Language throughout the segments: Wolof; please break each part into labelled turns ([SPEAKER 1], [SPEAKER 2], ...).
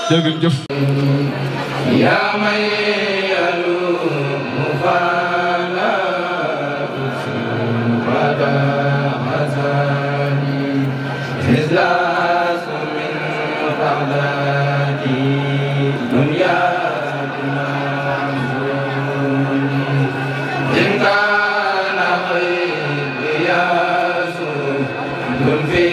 [SPEAKER 1] jërëjëf
[SPEAKER 2] yaa may yalu mufala wada hazani izlasu min qadati dunya ingkana yasu dunfi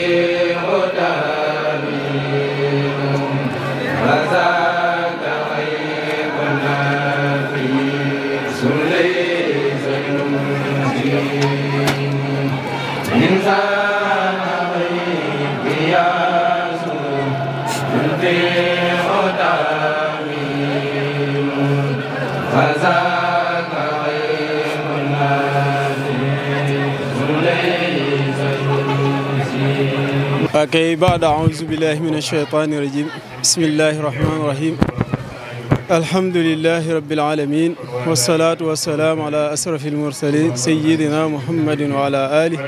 [SPEAKER 3] Okay, بعد أعوذ بالله من الشيطان الرجيم بسم الله الرحمن الرحيم الحمد لله رب العالمين والصلاة والسلام على أشرف المرسلين سيدنا محمد وعلى آله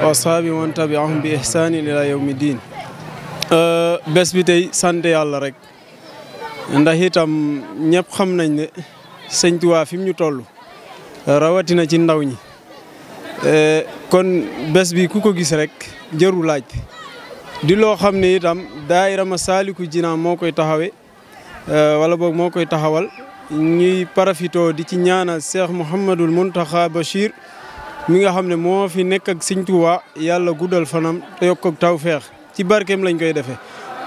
[SPEAKER 3] وأصحابه ومن تبعهم بإحسان إلى يوم الدين bés bi tey sant yàlla rek ndax itam ñëpp xam nañ ne Sëñ Tuubaa fi mu ñu toll rawatina ci ndaw ñi kon bés bi ku ko gis rek jëru laaj di loo xam ne itam daayira Masaalikul Jinaan moo koy taxawe wala boog moo koy taxawal ñuy parafito di ci ñaanal Cheikh Mouhamadul Mountakha Bachir mi nga xam ne moo fi nekk ak Sëñ Tuubaa yàlla guddal fanam te yokk ak tawfeex ci barkeem lañ koy defee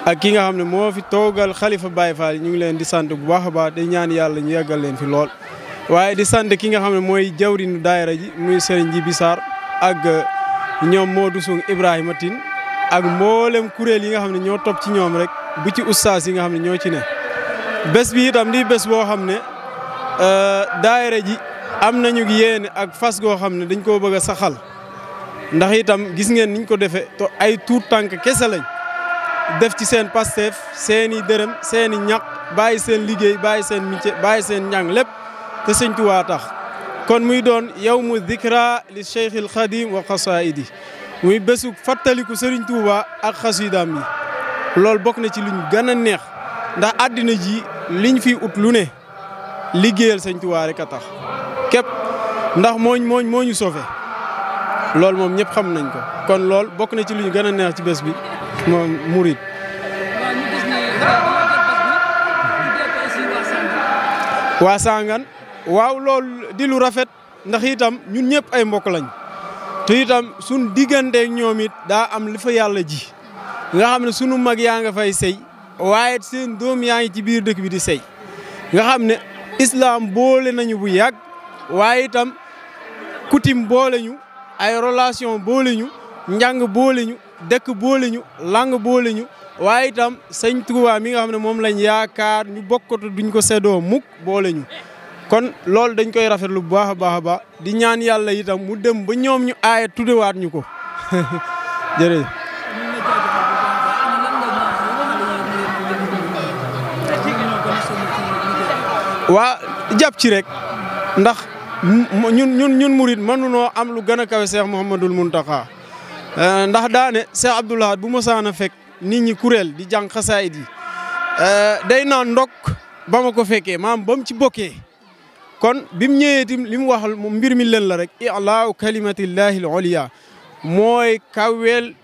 [SPEAKER 3] ak ki nga xam ne moo fi toogal xalifa Baye Fall ñu ngi leen di sant bu baax a baax di ñaan yàlla ñu yàggal leen fi lool waaye di sant ki nga xam ne mooy jawrinu daayira ji muy Serigne Djibi Sarr ak ñoom Modou Sow Ibrahima Tine ak mboolem kuréel yi nga xam ne ñoo topp ci ñoom rek bu ci ustaas yi nga xam ne ñoo ci ne bés bi itam di bés boo xam ne daayira ji am nañu yéene ak fas goo xam ne dañ koo bëgg a saxal ndax itam gis ngeen niñ ko defee to ay tuut tànk kese lañ def ci seen pasteef seeni dërëm seeni ñaq bàyyi seen liggéey bàyyi seen métier bàyyi seen njàng lépp te Sëñ Tuubaa tax kon muy doon yawmu dikra li Cheikhil Khadim wa qasaidi muy bésu fàttaliku Serigne Touba ak xasidaam yi loolu bokk na ci luñ gën a neex ndax àddina ji liñ fi ut lu ne liggéeyal Sëñ Touba rek a tax képp ndax moo ñu sauvé loolu moom ñëpp xam nañ ko kon loolu bokk na ci luñ gën a neex ci bés bi moom murid waa Sangan waaw loolu di lu rafet ndax itam ñun ñëpp ay mbokk lañ te itam suñ digganteeg ñoom it daa am li fa yàlla ji nga xam ne sunu mag yaa nga fay sëy waaye seen doom yaa ngi ci biir dëkk bi di sëy nga xam ne islam boole nañu bu yàgg waaye itam coutume boole ñu ay relation boole ñu njàng boole ñu dëkk boole ñu langue boole ñu waaye itam Sëñ Tuubaa mi nga xam ne moom lañ yaakaar ñu bokkatu duñ ko séddoo mukk boole ñu kon loolu dañ koy rafetlu bu baax a baax a baax di ñaan yàlla itam mu dem ba ñoom ñu aaye tuddewaat ñu ko jërëjëf. waa jàpp ci rek ndax ñun murit mënunoo am lu gën a kawe Cheikh Mouhamadul Mountakha ndax daane Cheikh Abdoul Ahad bu mosaan a fekk nit ñi kuréel di jàng xasaayid yi day naan ndok ba ma ko fekkee maam ba mu ci bokkee kon bi mu ñëwee tim li mu wax mbir mi leen la rek i'laa kalimatillahi al-ulya mooy kaweel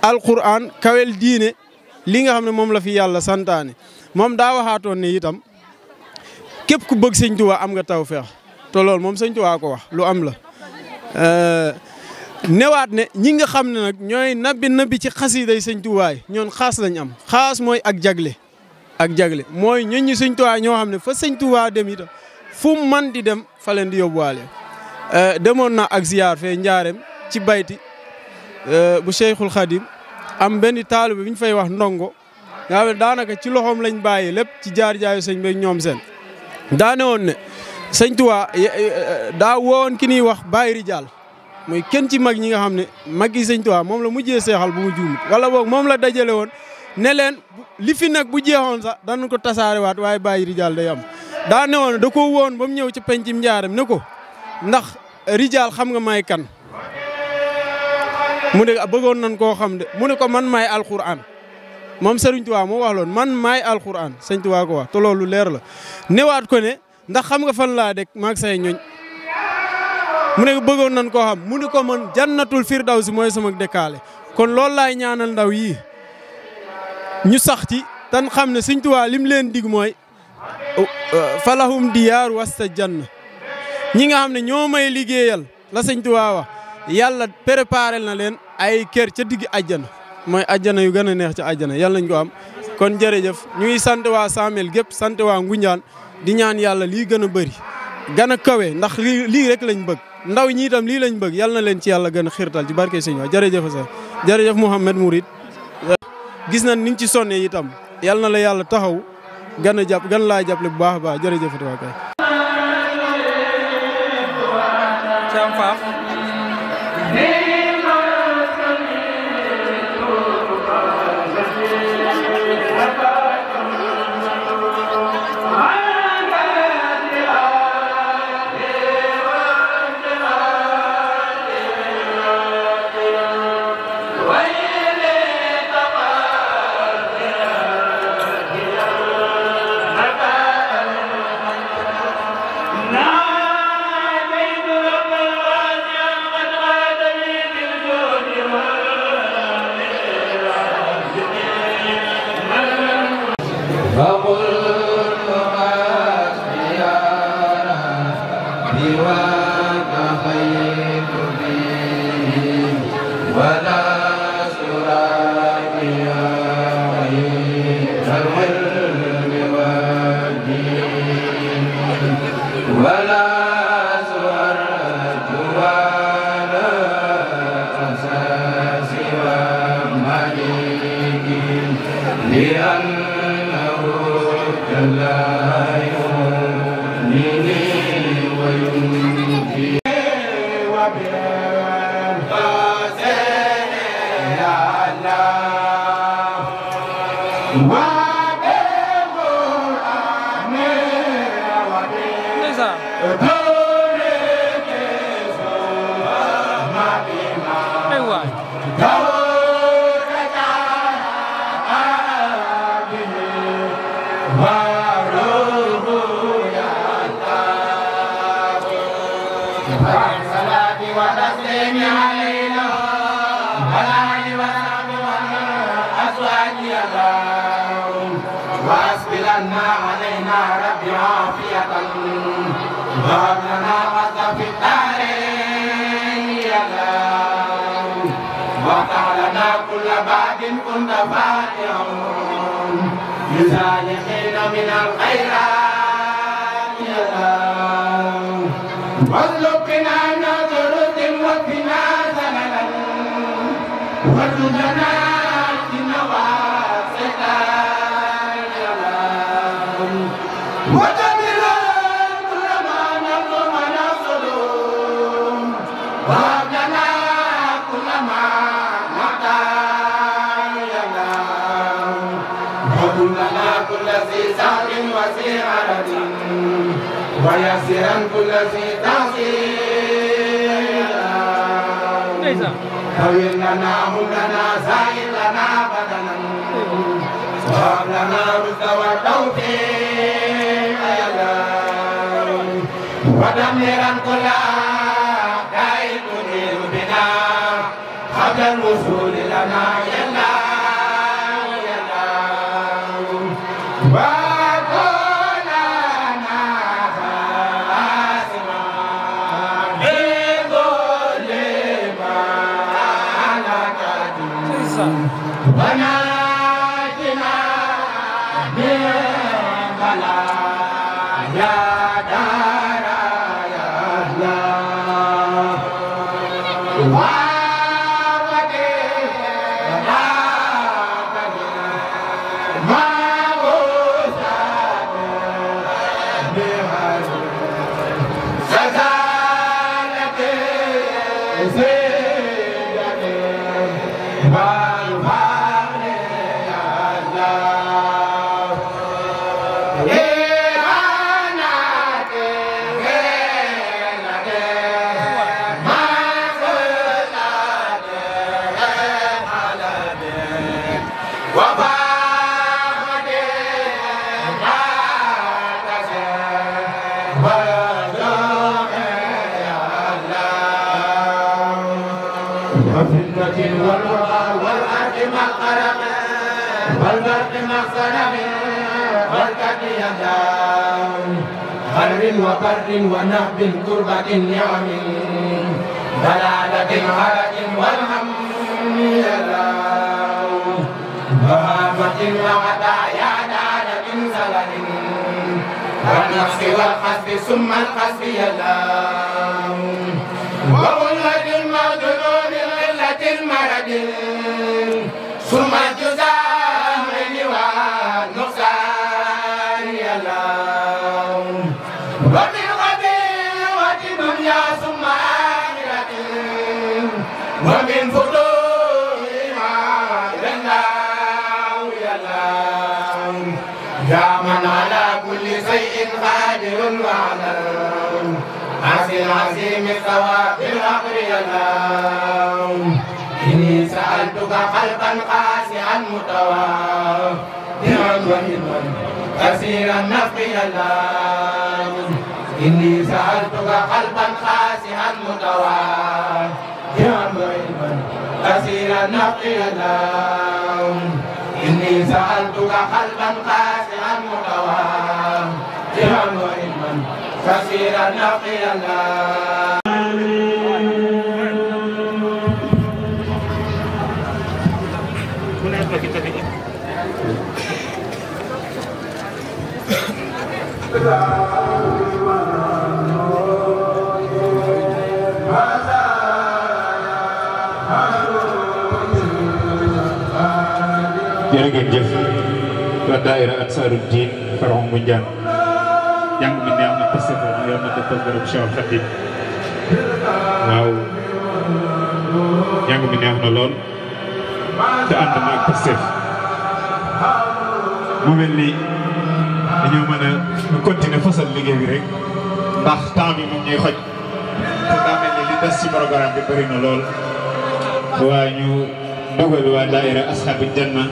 [SPEAKER 3] alquran kaweel diine li nga xam ne moom la fi yàlla santaane moom daa waxaatoon ne itam képp ku bëgg sëñ Tuubaa am nga tawfeex te loolu moom sëñ Tuubaa ko wax lu am la newaat ne ñi nga xam ne nag ñooy nabi ci xasiiday sëñ Tuubaa ñoon xaas lañ am xaas mooy ak jagle mooy ñun ñi sëñ Tuubaa ñoo xam ne fa sëñ Tuubaa dem itam fu man di dem fa leen di yóbbuwaale demoon na ak ziyaar fee njaareem ci bayti bu Cheikhul Khadim am benn taalibe bi ñu fay wax ndongo nga xam ne daanaka ci loxoom lañ bàyyi lépp ci jaar jaayu sëñ beeg ñoom seen daa ne woon ne sëñ Tuubaa daa woon ki ñuy wax Baay Rijaal mooy kenn ci mag ñi nga xam ne mag yi sëñ Tuubaa moom la mujjee seexal bu mu juumut wala boog moom la dajale woon ne leen li fi nag bu jeexoon sax danañ ko tasaarewaat waaye Baay Rijaal day am daa ne woon da ko woon ba mu ñëw ci pencim njaaram ne ko ndax Rijaal xam nga may kan mu ne bëggoon nañ koo xam de mu ne ko man maay alquran moom Sëriñ Tuubaa moo wax loon man maay alquran sëñ Tuubaa ko wax te loolu leer la newaat ko ne ndax xam nga fan laa dëkk maag say ñoñ mu ne bëggoon nañ koo xam mu ne ko man jannatul firdawsi mooy sama dëkkaale kon loolu laay ñaanal ndaw yii ñu sax ci tan xam ne sëñ Tuubaa lim leen dig mooy falahum diyaar wasta janna ñi nga xam ne ñoo may liggéeyal la sëñ Tuubaa wax yàlla préparé na leen ay kër ca digg àjjana mooy àjjana yu gën a neex ca àjjana yàlla nañ ko am kon jërëjëf ñu ngi sant waa Samel gépp sant waa Ngunjaan di ñaan yàlla lii gën a bëri gën a kawe ndax lii rek lañ bëgg ndaw ñi itam lii lañ bëgg yàlla na leen ci yàlla gën a xiirtal ci barke sëñ wa jërëjëf sa jërëjëf Mouhamed Mouride gis nañ ni nga ci sonne itam yàlla na la yàlla taxaw gën a jàpp gën laa jàppale bu baax a baax jërëjëf waa kay
[SPEAKER 2] لسالحين من الخيرات يا الله واسلكنا نظرة وقنا زللا وارزقنا نواسطا يا الله ودمر كل ما نظلم نصلهم وهب لنا كل ما نحتاج يا الله وكن لنا كل ذي سعر وذي عرض ويسرا كل ذي تعسير كون لنا هم لنا زايد لنا بدنا وهب لنا رشد والتوفيق يا الله ودمرا كل أعداء تدير بنا قبل الوصول لنا يا الله يا الله وكن لنا خاسما بكل ما لك وناجنا من بلايا دار يا الله والأرض مقرم والبرد مقصرم والكد يدام غر وبر ونهب كربة نعم ضلالة هرج والهم يدام وهامة وعطايا دارة زلل والنفس والحسب ثم الحسب يدام وغلة المغدنون المرض ثم الجزاء والنقصان يا الله ومن غديوة دنيا ثم آخرة ومن فتوحها إلى الله يا الله يا من على كل شيء قادر وعلى عظيم الثواب الأمر يا الله إني سألتك خلقا قاسعا متواضعا وهما كثير النفع يا الله إني سألتك خلقا قاسعا متواضعا وهما كثير النفع يا الله إني سألتك خلقا قاسعا متواضعا وهما كثير النفع يا الله
[SPEAKER 1] jërë ngeen jëf waa daayira Ansaarud-Din Farokh Ngoundiane jàng mi neex na pastef yor na dëppal gërëm Cheikh Khadim waaw jàng mi neex na lool te ànd na ak pastef mu mel ni dañoo mën a continuer fasal liggéey bi rek ndax temps bi moom ñuy xoj te daa mel ni li des ci programme bi bëri na lool waa ñu dogal waa daayira Ashabul Janna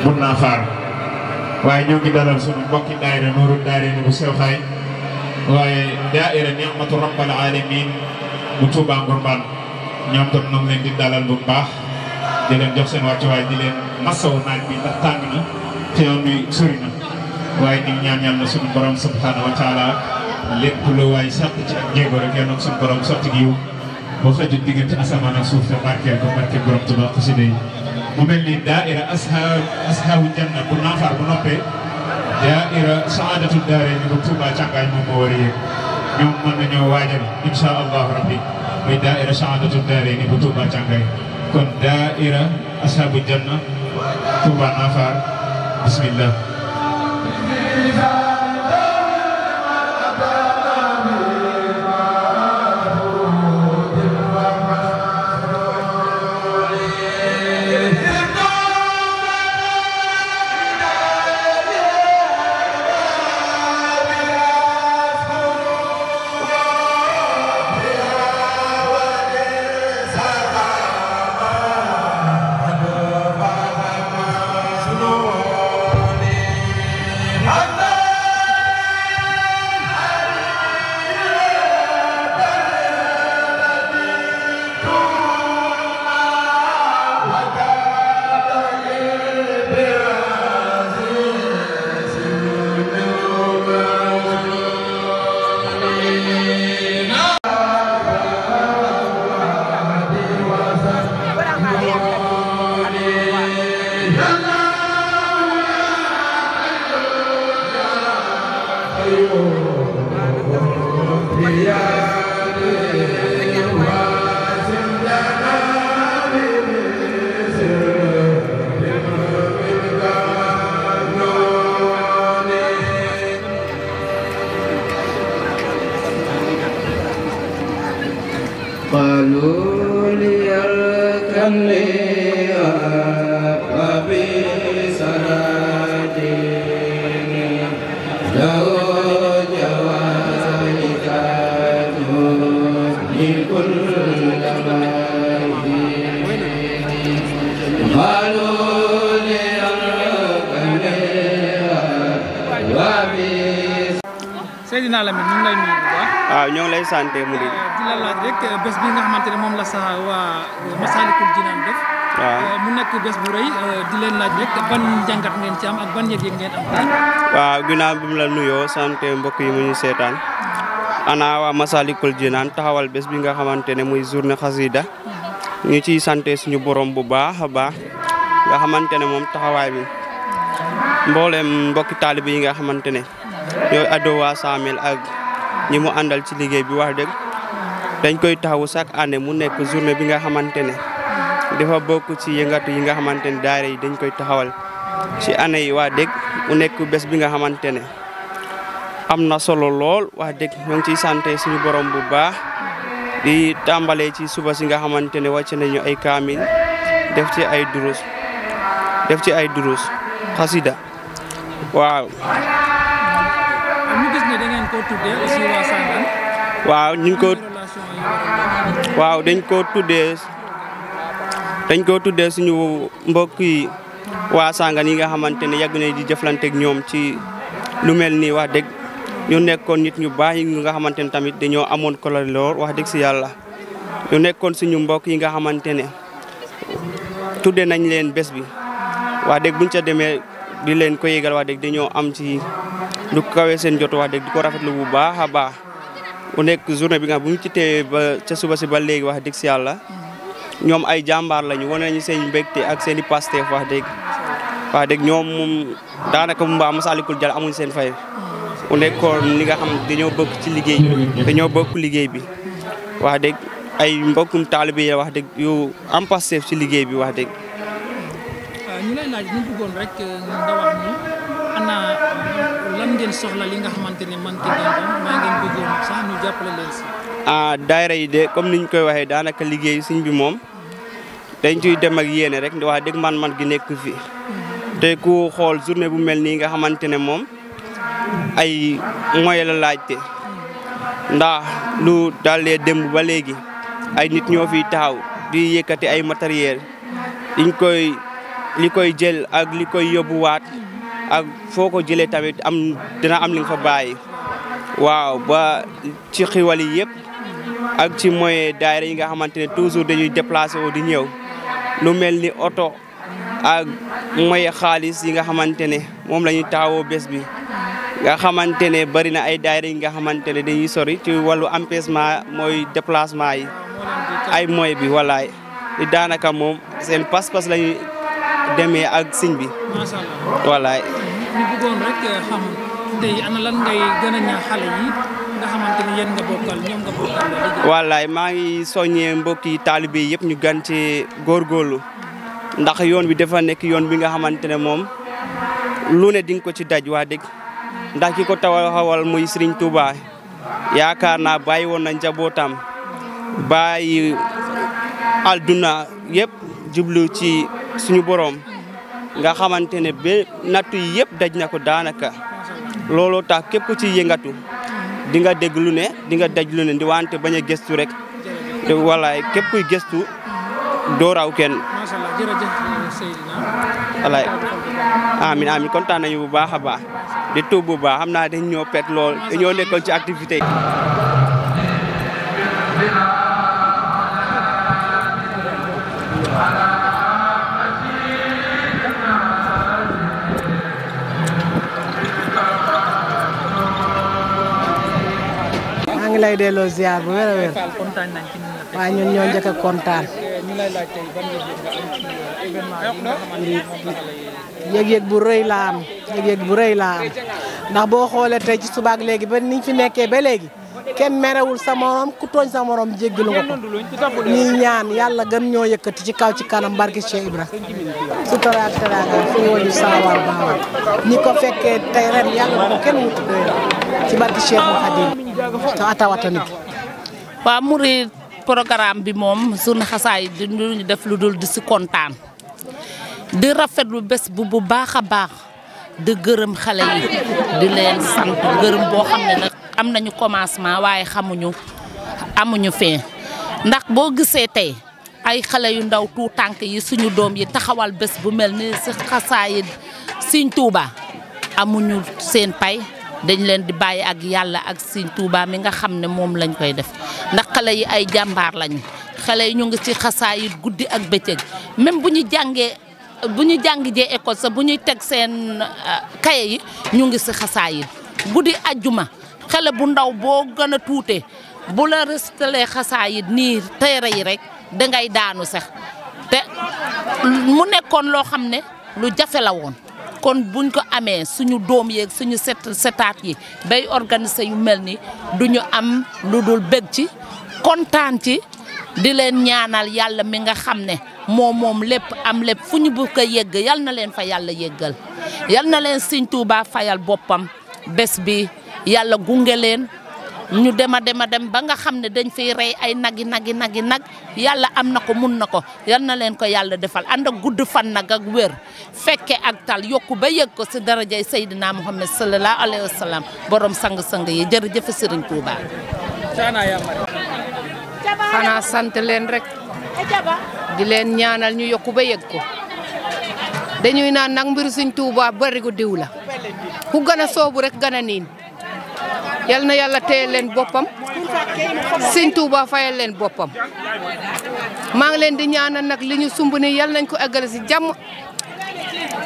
[SPEAKER 1] mun naa faar waaye ñoo ngi dalal suñu mbokki daayira Nuuru Daarayni bu sew xaay waaye daayira Ni'matu Rabbil Alamin bu Touba Ngourbane ñoom tam ñoo ngi leen di dalal bu baax di leen jox seen wàccuwaay di leen masawu naaj bi ndax tàng na te yoon wi sori na waaye ñu ñaan yàlla suñu borom subhanahu wa taala lépp lu waay sàq ci ak jéego rek yal na suñu borom sotti gi yiw boo xëjul diggante asamaan ak suuf te barkeel ko barkeel borom Tuubaa xasida yi mu mel ni daaira ashaabu janna bu naafaar bu noppee daaira saadatu daarayni bu Tuubaa càngaay moom moo war a yéeg ñoom mën nañoo waajal insha allahu rabbi muy daaira saadatu daarayni bu Tuubaa càngaay kon daaira ashaabu janna Tuubaa naafaar bismillah
[SPEAKER 2] Allah قالوا لي اركن لي وبسرادي لو جوارك لكل قالوا لي اركن لي وبسرادي
[SPEAKER 4] Seydina Lamine ñu ngi lay nuyu bu baax.
[SPEAKER 5] waaw ñoo ngi lay sant mu di.
[SPEAKER 4] di la laaj rek bés bi nga xamante ne moom la sax waa Massalikul Jinaan def.
[SPEAKER 5] waaw
[SPEAKER 4] mu nekk bés bu rëy di leen laaj rek ban njàngat ngeen ci am ak ban yëg-yëg ngeen am.
[SPEAKER 5] waaw ginnaaw bi mu la nuyoo sant mbokk yi mu ñu seetaan ana waa Massalikul Jinaan taxawal bés bi nga xamante ne muy journée xasida ñu ciy sant suñu borom bu baax a baax nga xamante ne moom taxawaay bi mboolem mbokki taalibe yi nga xamante ne ñooy addo waa Samel ak ñi mu àndal ci liggéey bi wax dëgg dañ koy taxawu chaque année mu nekk journée bi nga xamante ne dafa bokk ci yëngatu yi nga xamante ne daara yi dañ koy taxawal ci année yi wax dëgg mu nekk bés bi nga xamante ne am na solo lool wax dëgg ñoo ngi ciy sant suñu borom bu baax di tàmbalee ci suba si nga xamante ne wàcc nañu ay kaamil def ci ay durus xasida waaw.
[SPEAKER 4] ñu gis ne da ngeen ko tuddee aussi waa Sangane.
[SPEAKER 5] waaw ñu ngi ko waaw dañ ko tuddee suñu mbokk yi waa Sangane yi nga xamante ne yàgg nañ di jëflanteeg ñoom ci lu mel nii wax dëgg ñu nekkoon nit ñu baax yi nga xamante ne tamit dañoo amoon ko lool wax dëgg si yàlla ñu nekkoon suñu mbokk yi nga xamante ne tuddee nañ leen bés bi wax dëgg buñ ca demee di leen ko yégal wax dëgg dañoo am ci lu kawe seen jot wax dëgg di ko rafetlu bu baax a baax mu nekk journée bi nga bu ñu ci teewee ba ca suba si ba léegi wax dëgg si yàlla ñoom ay jàmbaar lañu wane nañu seen mbégte ak seen i pasteef wax dëgg ñoom moom daanaka mu mbaa Massalikul Jinaan amuñ seen fay mu nekkoon li nga xam dañoo bokk ci liggéey dañoo bokk liggéey bi wax dëgg ay mbokkum taalibe yi wax dëgg yu am pasteef ci liggéey bi wax dëgg.
[SPEAKER 4] ñu lay laaj ñu bëggoon rek nga wax ni ana lan ngeen soxla li nga xamante ne man ki ngeen am maa ngeen bëggoon sax ñu jàppale leen si.
[SPEAKER 5] daayira yi de comme niñ koy waxee daanaka liggéey suñ bi moom dañ ciy dem ak yéene rek wax dëgg man gi nekk fi te ku xool journée bu mel nii nga xamante ne moom ay moyens la laajte ndax lu dalee démb ba léegi ay nit ñoo fiy taxaw di yëkkati ay matériel li koy jël ak li koy yóbbuwaat ak foo ko jëlee tamit dina am li nga fa bàyyi waaw ba ci xiwal yi yëpp ak ci moyen daayira yi nga xamante ne toujours dañuy déplacé wu di ñëw lu mel ni oto ak moyen xaalis yi nga xamante ne moom la ñuy taxawoo bés bi nga xamante ne bari na ay daayira yi nga xamante ne dañuy sori ci wàllu empêchement mooy déplacement yi ay moyen bi walaay di daanaka moom seen pas-pas lañuy demee ak siñ bi.
[SPEAKER 4] macha allah
[SPEAKER 5] walaay.
[SPEAKER 4] ñu bëggoon rek xam tey ana lan ngay gën a ñaax xale yi nga xamante ni yéen nga bokkal ñoom nga bokkal la liggéey.
[SPEAKER 5] walaay maa ngi soññee mbokki taalibe yëpp ñu gan ci góorgóorlu ndax yoon bi dafa nekk yoon bi nga xamante ne moom lu ne di nga ko ci daj waa dëgg ndax ki ko taxawal muy Serigne Touba yaakaar naa bàyyi woon na njabootam bàyyi alduna yëpp jublu ci suñu borom nga xamante ne ba nattu yi yëpp daj na ko daanaka looloo tax képp ku ci yëngatu di nga dégg lu ne di nga daj lu ne di wante bañ a gëstu rek te walaay képp kuy gëstu doo raw kenn.
[SPEAKER 4] macha allah jërëjëf Seydina.
[SPEAKER 5] walaay amiin kontaan nañu bu baax a baax di tuub bu baax xam naa dañ ñoo pet lool dañoo nekkoon ci activité yi.
[SPEAKER 6] maa ngi lay delloo ziar bu wér a wér waaye ñun ñoo njëkk a kontaan yëg-yëg bu rëy laa am yëg-yëg bu rëy laa am ndax boo xoolee tey ci subaak léegi ba niñ fi nekkee ba léegi kenn merewul sa morom ku tooñ sa morom jéggalu nga ko ñuy ñaan yàlla gën ñoo yëkkati ci kaw ci kanam barki Cheikh Ibra sutura ak teraanga fu woñu saawal baawal ñi ko fekkee tey ren yàlla ko kenn wutu doy ci barki Cheikh Khadim te atawata nit
[SPEAKER 7] waaw murid programme bi moom journée xasaayid di ñu def lu dul di si kontaan di rafetlu bés bu baax a baax di gërëm xale yi di leen sant gërëm boo xam ne nag am nañu commencement waaye amuñu fin ndax boo gisee tey ay xale yu ndaw tout tànk yi suñu doom yi taxawal bés bu mel ni si xasaayid Sëñ Tuuba amuñu seen pay dañ leen di bàyyi ak yàlla ak Sëñ Tuuba mi nga xam ne moom lañ koy def ndax xale yi ay jàmbaar lañu xale yi ñu ngi ci xasaayid guddi ak bëccëg même bu ñu jàng jee école sax bu ñuy teg seen kaye yi ñu ngi ci xasaayid guddi ajjuma xale bu ndaw boo gën a tuute bu la restalee xasaayid nii teere yi rek dangay daanu sax te mu nekkoon loo xam ne lu jafe la woon kon buñ ko amee suñu doom yeeg suñu setaat yi bay organiser yu mel ni duñu am lu dul bég ci kontaan ci di leen ñaanal yàlla mi nga xam ne moom lépp am lépp fu ñu bëgg a yegg yal na leen fa yàlla yeggal yal na leen Sëñ Tuuba fayal boppam bés bi yàlla gunge leen ñu dem ba nga xam ne dañ fiy rey ay nag yàlla am na ko mun na ko yal na leen ko yàlla defal ànd ak gudd fan nag ak wér fekke ak tal yokku ba yëg ko si darajay Seydina Muhammad sallallahu alayhi wa sallam borom sang-sang yi jërëjëf Sëriñ Tuuba.
[SPEAKER 8] xanaa sant leen rek di leen ñaanal ñu yokku ba yëg ko dañuy naan nag mbiru Sëñ Tuuba bari gu diw la ku gën a soobu rek gën a niin yal na yàlla téye leen boppam Sëñ Tuuba fayal leen boppam maa ngi leen di ñaanal nag li ñu sumb ni yal nañ ko eggale si jàmm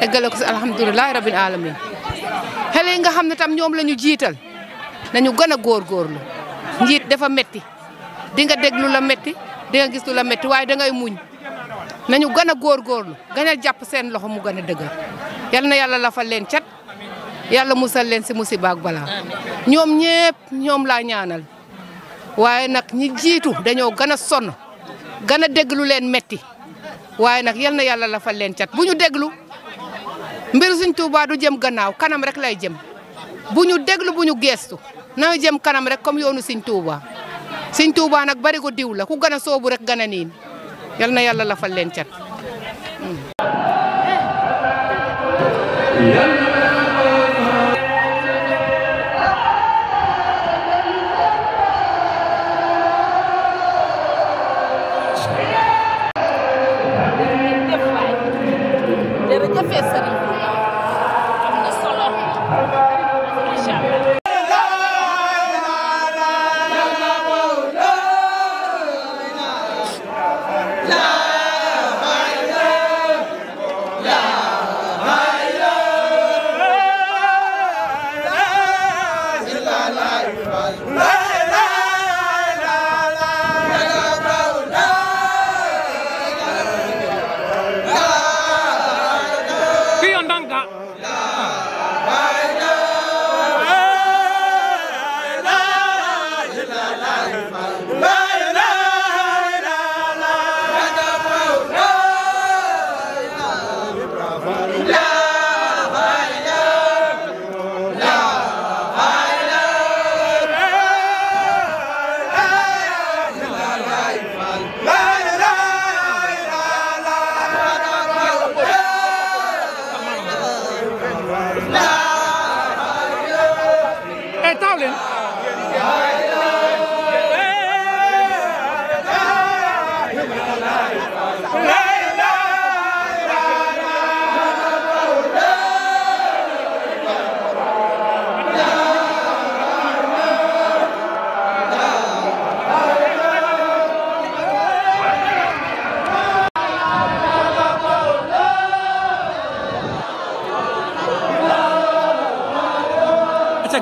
[SPEAKER 8] eggale ko si alhamdulilahi rabbil alamin xale yi nga xam ne tam ñoom la ñu jiital nañu gën a góorgóorlu njiit dafa metti di nga déglu la metti di nga gis lu la metti waaye dangay muñ nañu gën a góorgóorlu gën a jàpp seen loxo mu gën a dëgër yal na yàlla lafal leen cat yàlla musal leen si musiba ak balaa ñoom ñëpp ñoom laa ñaanal waaye nag ñi jiitu dañoo gën a sonn gën a déglu leen metti waaye nag yal na yàlla lafal leen cat bu ñu déglu mbiru Sëñ Tuuba du jëm gannaaw kanam rek lay jëm bu ñu déglu bu ñu geestu na jëm kanam rek comme yoonu Sëñ Tuuba Sëñ Tuuba nag bari ko diw la ku gën a soobu rek gën a niin yal na yàlla lafal leen cat.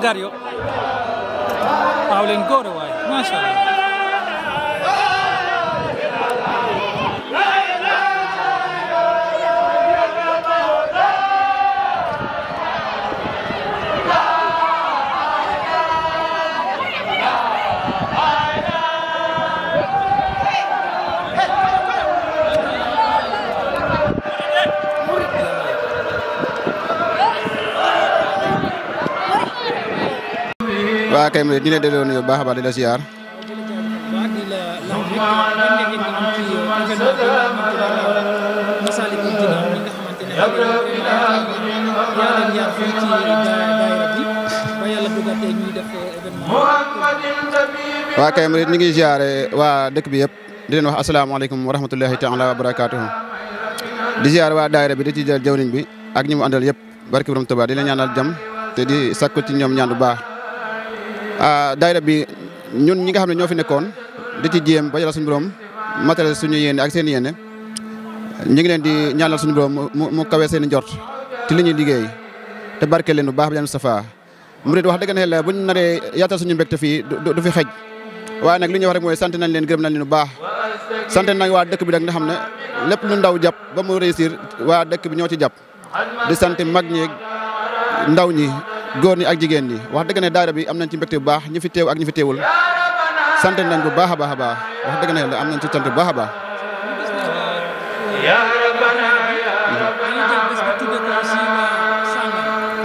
[SPEAKER 4] Gario Paulen Goro waay masha Allah
[SPEAKER 9] waa kay di la delloo nuyu baax a baax di la ziar.
[SPEAKER 4] di la Massalikul Jinaan ñi nga xamante ne yaa leen yar fii ci daayira bi ba yàlla dugatee ñuy def événement.
[SPEAKER 9] waa kay ñu ngi ziare waa dëkk bi yëpp di leen wax asalaamaaleykum wa rahmatullahi taala wa barakaatuhu di ziare waa daayira bi di ci jël jawriñ bi ak ñi mu àndal yëpp barki borom Tuubaa di leen ñaanal jàmm te di sakku ci ñoom ñaan bu baax daayira bi ñun ñi nga xam ne ñoo fi nekkoon di ci jéem ba yàlla suñu borom matériel suñu yéene ak seen yéene ñu ngi leen di ñaanal suñu borom mu kawe seen i njort ci li ñuy liggéey te barke leen bu baax bi leen Moustapha murid wax dëgg ne buñ naree yaatal suñu mbégte fii du fi xej waaye nag li ñuy wax rek mooy sant nañ leen gërëm nañ leen bu baax sant nañ waa dëkk bi nag nga xam ne lépp lu ndaw jàpp ba mu réussir waa dëkk bi ñoo ci jàpp di sant mag ñi ndaw ñi góor ñi ak jigéen ñi wax dëgg ne daayira bi am nañ ci mbégte bu baax ñi fi teew ak ñi fi teewul sant nañ bu baax a baax a baax wax dëgg ne am nañ ci sant bu baax a baax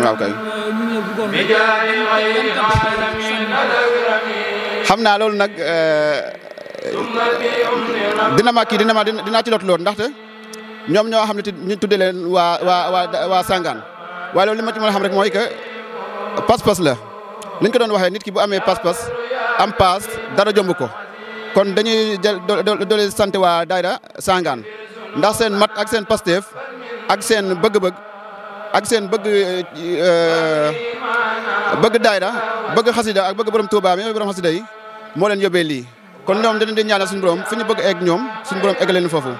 [SPEAKER 9] waaw kay xam naa loolu nag dinaa ci lot lool ndaxte ñoom ñoo xam ne ñu tuddee leen waa Sangane waaye loolu li ma ci mën a xam rek mooy que pas-pas la liñ ko doon waxee nit ki bu amee pas-pas am paas dara jomb ko kon dañuy jël doole sant waa daayira Sangane ndax seen mat ak seen pasteef ak seen bëgg-bëgg ak seen bëgg daayira bëgg xasida ak bëgg borom Touba mi borom xasida yi moo leen yóbbee lii kon ñoom dañu di ñaanal suñu borom fi ñu bëgg egg ñoom suñu borom egg leen foofu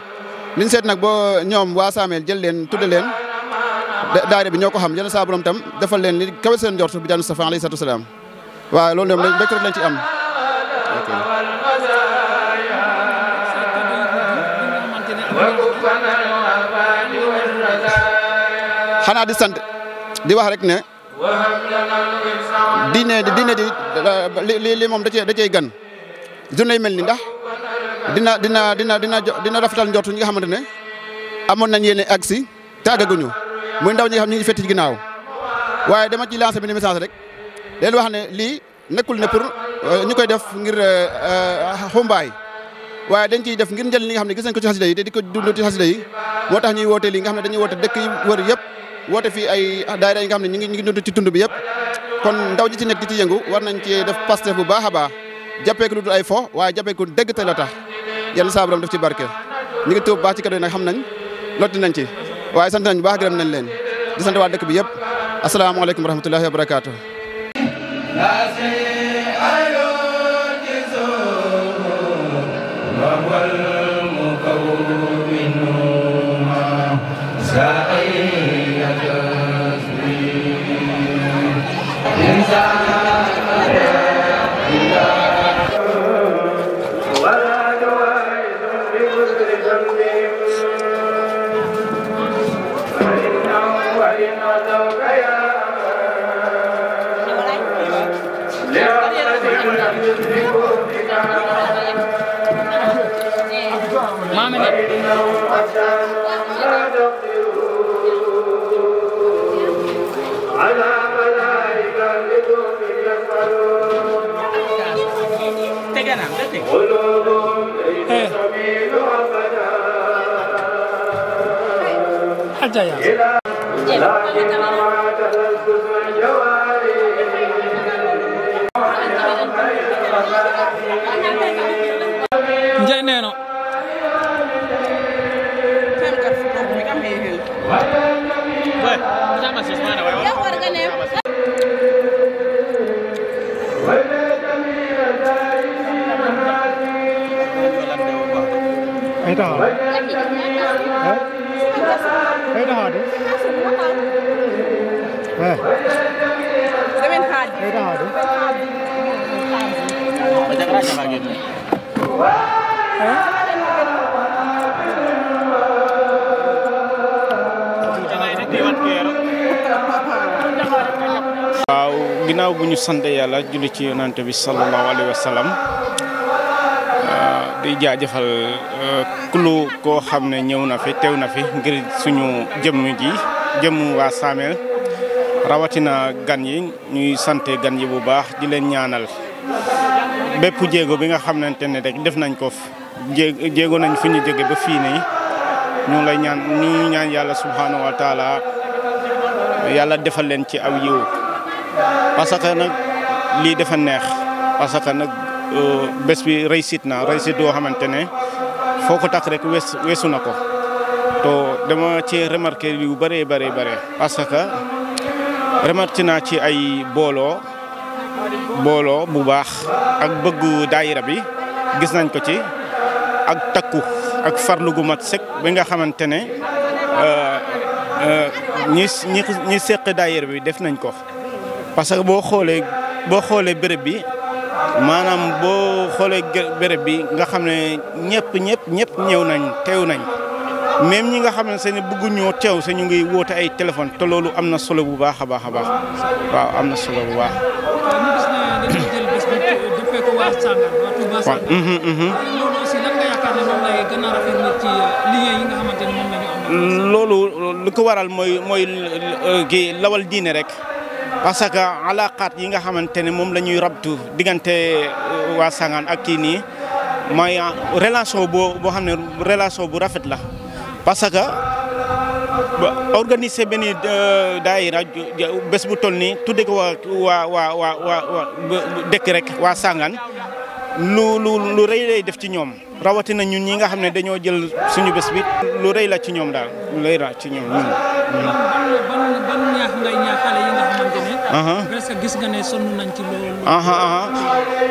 [SPEAKER 9] liñ seet nag boo ñoom waa Samel jël leen tudde leen daayira bi ñoo ko xam yéen saa borom tam defal leen li kawe seen njort bi jaanu Mustafa alayhi salaatu wasalaam waaw loolu ñoom rek lañ ci am xanaa di sant di wax rek ne diine li moom da cee gan journée mel ni ndax dina rafetal njortu ñi nga xamante ne amoon nañ yéene ak si te àggaguñu muy ndaw ñi nga xam ñu ngi fett ci ginnaaw waaye dama ci lancé benn message rek leen wax ne lii nekkul ne pour ñu koy def ngir xumbaay waaye dañ ciy def ngir njël li nga xam ne gis nañ ko ci xasida yi te di ko dund ci xasida yi moo tax ñuy woote lii nga xam ne dañuy woote dëkk yi wër yëpp woote fii ay daayira yi nga xam ne ñu ngi dund ci tund bi yëpp kon ndaw ji ci nekk di ci yëngu war nañ ci def Pastef bu baax a baax jàppee ko lu dul ay fo waaye jàppee ko dëgg te la tax yàlla saa borom def ci barke ñu ngi tuub baax ci kàddu yi nag xam nañ lotti nañ ci waaye sant nañ bu baax gërëm nañ leen di sant waa dëkk bi yëpp asalaamaaleykum wa rahmatullahi wa barakaatu.
[SPEAKER 4] Njayneno
[SPEAKER 10] Ay taxaw ay taxaw de
[SPEAKER 11] Demen xaadi
[SPEAKER 10] ay taxaw de
[SPEAKER 3] waaw ginnaaw bu ñu sant yàlla julli ci yonante bi sallallahu alayhi wa sallam di jaajëfal kulu koo xam ne ñëw na fi teew na fi ngir suñu jëmm waa Samel rawatina gan yi ñuy sant gan yi bu baax di leen ñaanal
[SPEAKER 10] bépp jéego bi nga xamante ne rek def nañ ko jéego nañ fu ñu jóge ba fii nii ñu ngi lay ñaan yàlla subhanahu wa taala yàlla defal leen ci aw yiw parce que nag lii dafa neex parce que nag bés bi réussite boo xamante ne foo ko takk rek weesu na ko to dama ci remarqué yu bëree parce que remarqué naa ci ay booloo bu baax ak bëggu daayira bi gis nañ ko ci ak takku ak farlu gu mat sëkk bi nga xamante ne ñi seq daayira bi def nañ ko parce que boo xoolee béréb bi maanaam boo xoolee béréb bi nga xam ne ñëpp ñëw nañ teew nañ même ñi nga xam ne seen bëgguñoo teew sa ñu ngi woote ay téléphone te loolu am na solo bu baax a baax waaw am na solo bu baax. loolu lu ko waral mooy gi lawal diine rek parce que alaqaat yi nga xamante ne moom la ñuy rabtu diggante waa Sangane ak kii nii mooy relation boo xam ne relation bu rafet la parce que organiser benn daayira bés bu toll nii tudde ko waa dëkk rek waa Sangane lu rëy lay def ci ñoom rawatina ñun ñi nga xam ne dañoo jël suñu bés bi lu rëy la ci ñoom daal lu rëy la ci ñoom ñun.
[SPEAKER 4] ban ñaax ngay ñaax xale yi nga xamante ne. presque gis nga ne sonn nañ ci loolu.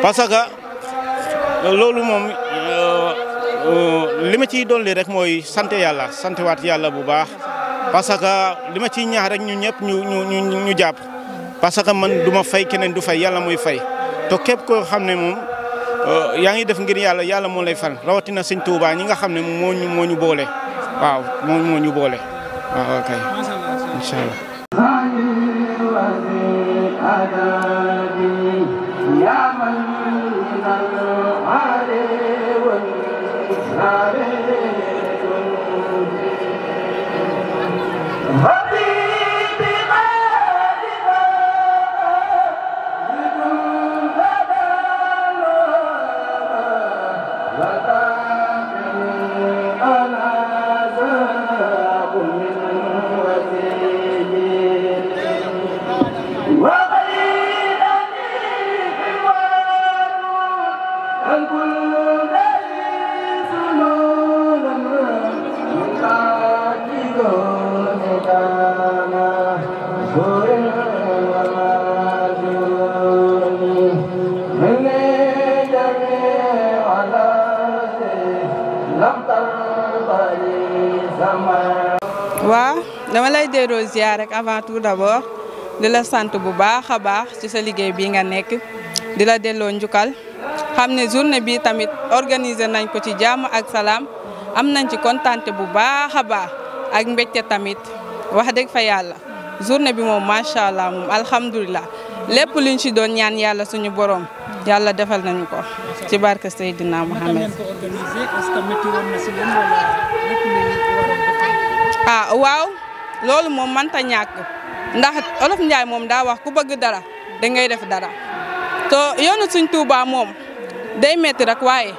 [SPEAKER 10] parce que loolu moom li ma ciy dolli rek mooy sant waat yàlla bu baax parce que li ma ciy ñaax rek ñun ñëpp ñu jàpp parce que man du ma fay keneen du fay yàlla mooy fay te képp koo xam ne moom. yaa ngi def ngir yàlla moo lay fal rawatina sëñ Touba ñi nga xam ne moo ñu boole waaw moo ñu boole waaw kay incha allah.
[SPEAKER 11] waaw dama lay delloo ziar rek avant tout d'abord di la sant bu baax a baax ci sa liggéey bi nga nekk di la delloo njukkal xam ne journée bi tamit organiser nañ ko ci jàmm ak salaam am nañ ci kontaante bu baax a baax ak mbégte tamit wax dëgg fa yàlla journée bi moom macha allah moom alhamdulilah lépp luñ ci doon ñaan yàlla suñu borom yàlla defal nañu ko ci barke Seydina Mohamed. waaw loolu moom mënta ñàkk ndax Olof Njaay moom daa wax ku bëgg dara da ngay def dara to yoonu suñ Tuuba moom day metti rek waaye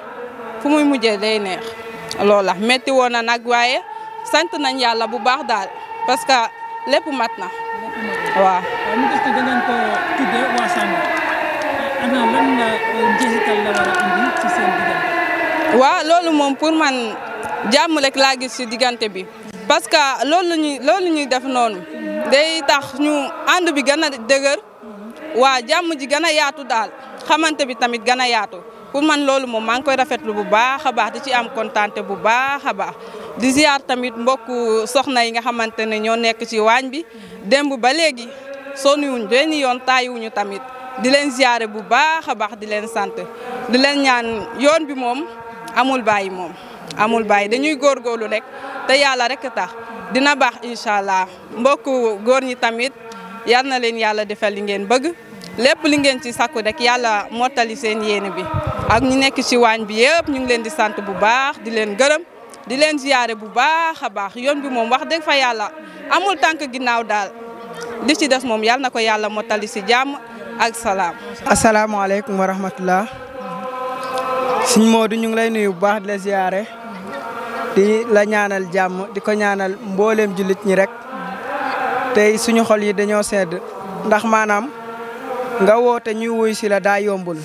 [SPEAKER 11] fu muy mujjee day neex loolu la metti woon na nag waaye sant nañ yàlla bu baax daal parce que lépp mat na waaw.
[SPEAKER 4] mu gis ne da ngeen ko tuddee waa Sangane ana lan la njeexital la war a indi ci seen diggante.
[SPEAKER 11] waaw loolu moom pour man jàmm rek laa gis ci diggante bi. parce que loolu ñuy def noonu day tax ñu ànd bi gën a dëgër waa jàmm ji gën a yaatu daal xamante bi tamit gën a yaatu pour man loolu moom maa ngi koy rafetlu bu baax a baax di ci am kontaante bu baax a baax di ziar tamit mbokku soxna yi nga xamante ne ñoo nekk ci waañ bi démb ba léegi sonnuwuñ benn yoon taayiwuñu tamit di leen ziare bu baax a baax di leen sant di leen ñaan yoon bi moom amul bàyyi moom amul bàyyi dañuy góorgóorlu rek te yàlla rek tax dina baax incha allah mbokku góor ñi tamit yal na leen yàlla defal li ngeen bëgg lépp li ngeen ci sakku rek yàlla mottali seen yéene bi ak ñu nekk ci waañ bi yëpp ñu ngi leen di sant bu baax di leen gërëm di leen ziyaare bu baax a baax yoon bi moom wax dëgg fa yàlla amul tànk ginnaaw daal li ci des moom yàlla na ko yàlla mottali ci jàmm ak salaam.
[SPEAKER 12] asalaamaaleykum wa rahmatullah Sëñ Modou ñu ngi lay nuyu bu baax di la ziyaare di la ñaanal jàmm di ko ñaanal mbooleem jullit ñi rek tey suñu xol yi dañoo sedd ndax maanaam nga woote ñuy wuy si la daa yombul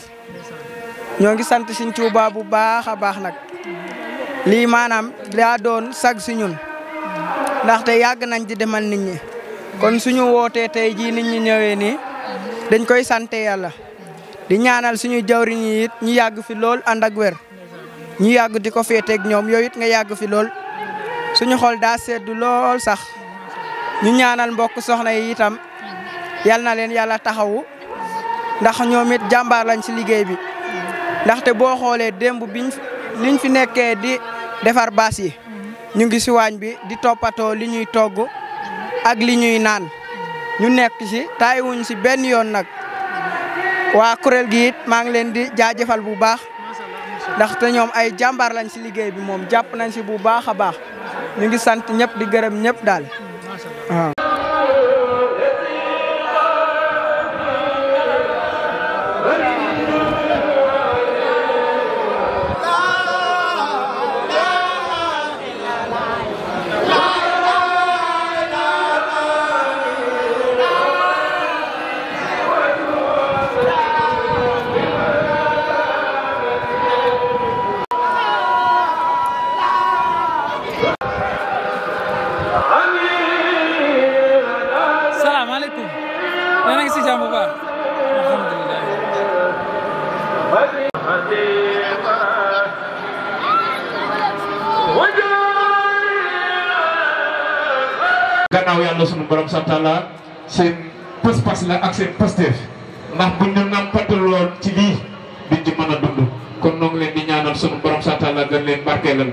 [SPEAKER 12] ñoo ngi sant Sëñ Tuubaa bu baax a baax nag lii maanaam daa doon sag si ñun ndaxte yàgg nañ di demal nit ñi kon suñu wootee tey jii nit ñi ñëwee nii dañ koy sante yàlla di ñaanal suñu jawriñ yi it ñu yàgg fi lool ànd ak wér ñu yàgg di ko féeteeg ñoom yow it nga yàgg fi lool suñu xol daa seddu lool sax ñu ñaanal mbokk soxna yi itam yal na leen yàlla taxawu ndax ñoom it jàmbaar lañ ci liggéey bi ndaxte boo xoolee démb liñ fi nekkee di defar baas yi ñu ngi ci waañ bi di toppatoo li ñuy togg ak li ñuy naan ñu nekk ci taayiwuñ ci benn yoon nag waa kuréel gi it maa ngi leen di jaajëfal bu baax ndaxte ñoom ay jàmbaar lañ ci liggéey bi moom jàpp nañ ci bu baax a baax ñu ngi sant ñëpp di gërëm ñëpp daal waaw.
[SPEAKER 1] gannaaw yàlla sunu borom santala seen pas-pas la ak seen pasteef ndax buñ ñu nampataloon ci lii duñ ci mën a dund kon noo ngi leen di ñaanal sunu borom santala gën leen barkeelal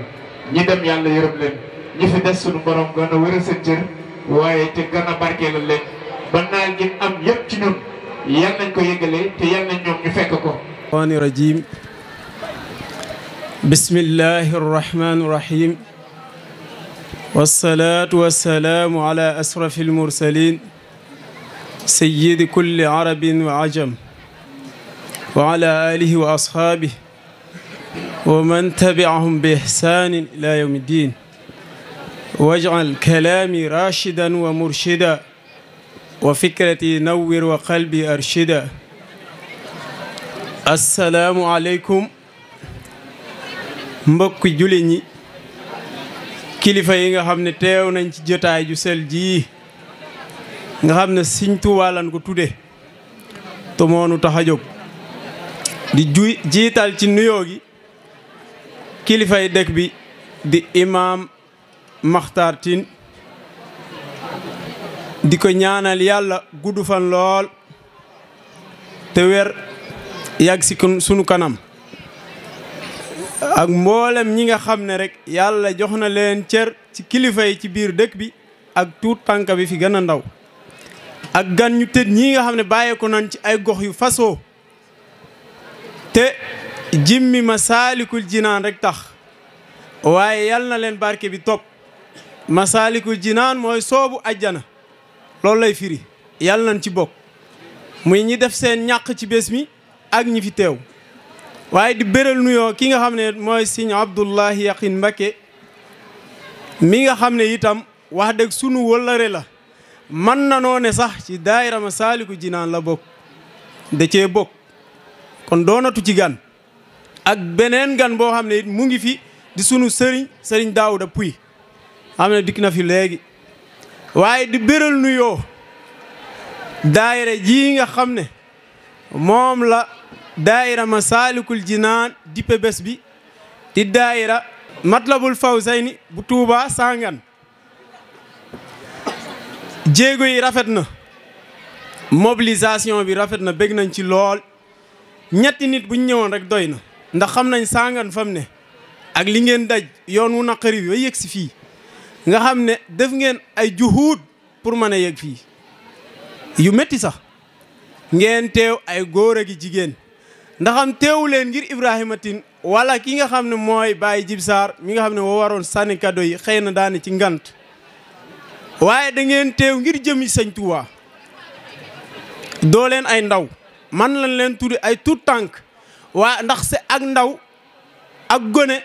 [SPEAKER 1] ñi dem yàlla yërëm leen ñi fi des sunu borom gën a wéral seen cër waaye te gën a barkeelal leen ba naal gi am yëpp ci ñun yal nañ ko yëgale te yal nañ ñoom ñu fekk ko.
[SPEAKER 3] الشيطان الرجيم بسم الله الرحمن الرحيم والصلاة والسلام على أشرف المرسلين سيد كل عرب وعجم وعلى آله وأصحابه ومن تبعهم بإحسان إلى يوم الدين واجعل كلامي راشدا ومرشدا وفكرتي نور وقلبي أرشدا السلام عليكم mbokk jullit ñi kilifa yi nga xam ne teew nañ ci jotaay ju sel ji nga xam ne Sëñ Tuubaa lañ ko tudde te moonu tax a jóg di jiital ci nuyoo gi kilifay dëkk bi di imaam Maxtaar Tine di ko ñaanal yàlla gudd fan lool te wér yàgg si sunu kanam ak mboolem ñi nga xam ne rek yàlla jox na leen cër ci kilifa yi ci biir dëkk bi ak tuut tànk bi fi gën a ndaw ak gan ñu tëdd ñi nga xam ne bàyyeeko nañ ci ay gox yu fasoo te jimmi Masaalikul Jinaan rek tax waaye yal na leen barke bi topp Masaalikul Jinaan mooy soobu ajjana loolu lay firi yal nañ ci bokk muy ñi def seen ñàq ci bés mi ak ñi fi teew waaye di béral nuyoo ki nga xam ne mooy Sëñ Abdullahi Yaqin Mbakke mi nga xam ne itam wax dëgg sunu wëllëre la man na noo ne sax ci daayira Masaalikul Jinaan la bokk da cee bokk kon doonatu ci gan ak beneen gan boo xam ne it mu ngi fi di sunu sëriñ Daawuda Puy xam ne dikk na fi léegi waaye di béral nuyoo daayira ji nga xam ne moom la daayira Masaalikul Jinaan dippe bés bi di daayira Matlabul Fawzayni bu Tuuba Sangan jéego yi rafet na mobilisation bi rafet na bég nañ ci lool ñetti nit buñ ñëwoon rek doy na ndax xam nañ Sangan fam ne ak li ngeen daj yoon wu naqari bi ba yegg si fii nga xam ne def ngeen ay juhuud pour mën a yegg fii yu métti sax ngeen teew ay góor ak jigéen ndaxam teewu leen ngir Ibrahima Tine wala ki nga xam ne mooy Baye Jib Sarr mi nga xam ne moo waroon sànni kado yi xëy na daane ci ngant waaye da ngeen teew ngir jëmi Sëñ Tuubaa doo leen ay ndaw man lañ leen tuddi ay tuut tànk waa ndax se ak ndaw ak gone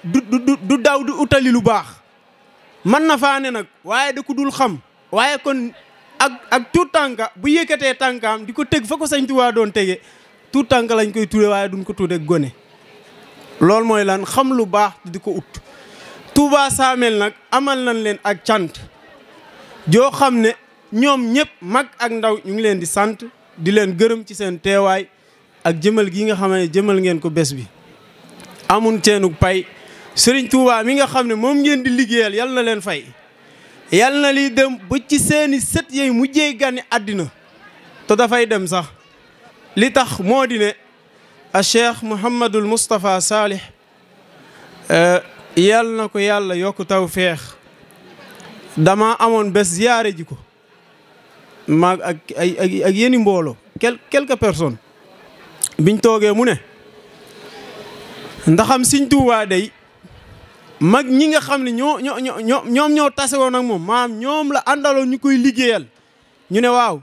[SPEAKER 3] du daw du utali lu baax mën na faa ne nag waaye da ko dul xam waaye kon ak tuut tànka bu yëkkatee tànkaam di ko teg fa ko Sëñ Tuubaa doon tege tuut tànka lañ koy tudde waaye duñ ko tudde gone loolu mooy lan xam lu baax di ko ut Touba Samel nag amal nañ leen ak cant joo xam ne ñoom ñëpp mag ak ndaw ñu ngi leen di sant di leen gërëm ci seen teewaay ak jëmal gi nga xam ne jëmal ngeen ko bés bi amun teenug pay Serigne Touba mi nga xam ne moom ngeen di liggéeyal yal na leen fay yal na liy dem ba ci seeni sët yey mujjee gane àddina te dafay dem sax li tax moo di ne a Cheikh Mouhamadul Moustapha Salih yal na ko yàlla yokk taw feex dama amoon bés ziyaare ji ko maag ak yeni mbooloo quelques personnes biñ toogee mu ne ndaxam Sëñ Tuubaa day mag ñi nga xam ne ñoo tase woon ak moom maam ñoom la àndaloon ñu koy liggéeyal ñu ne waaw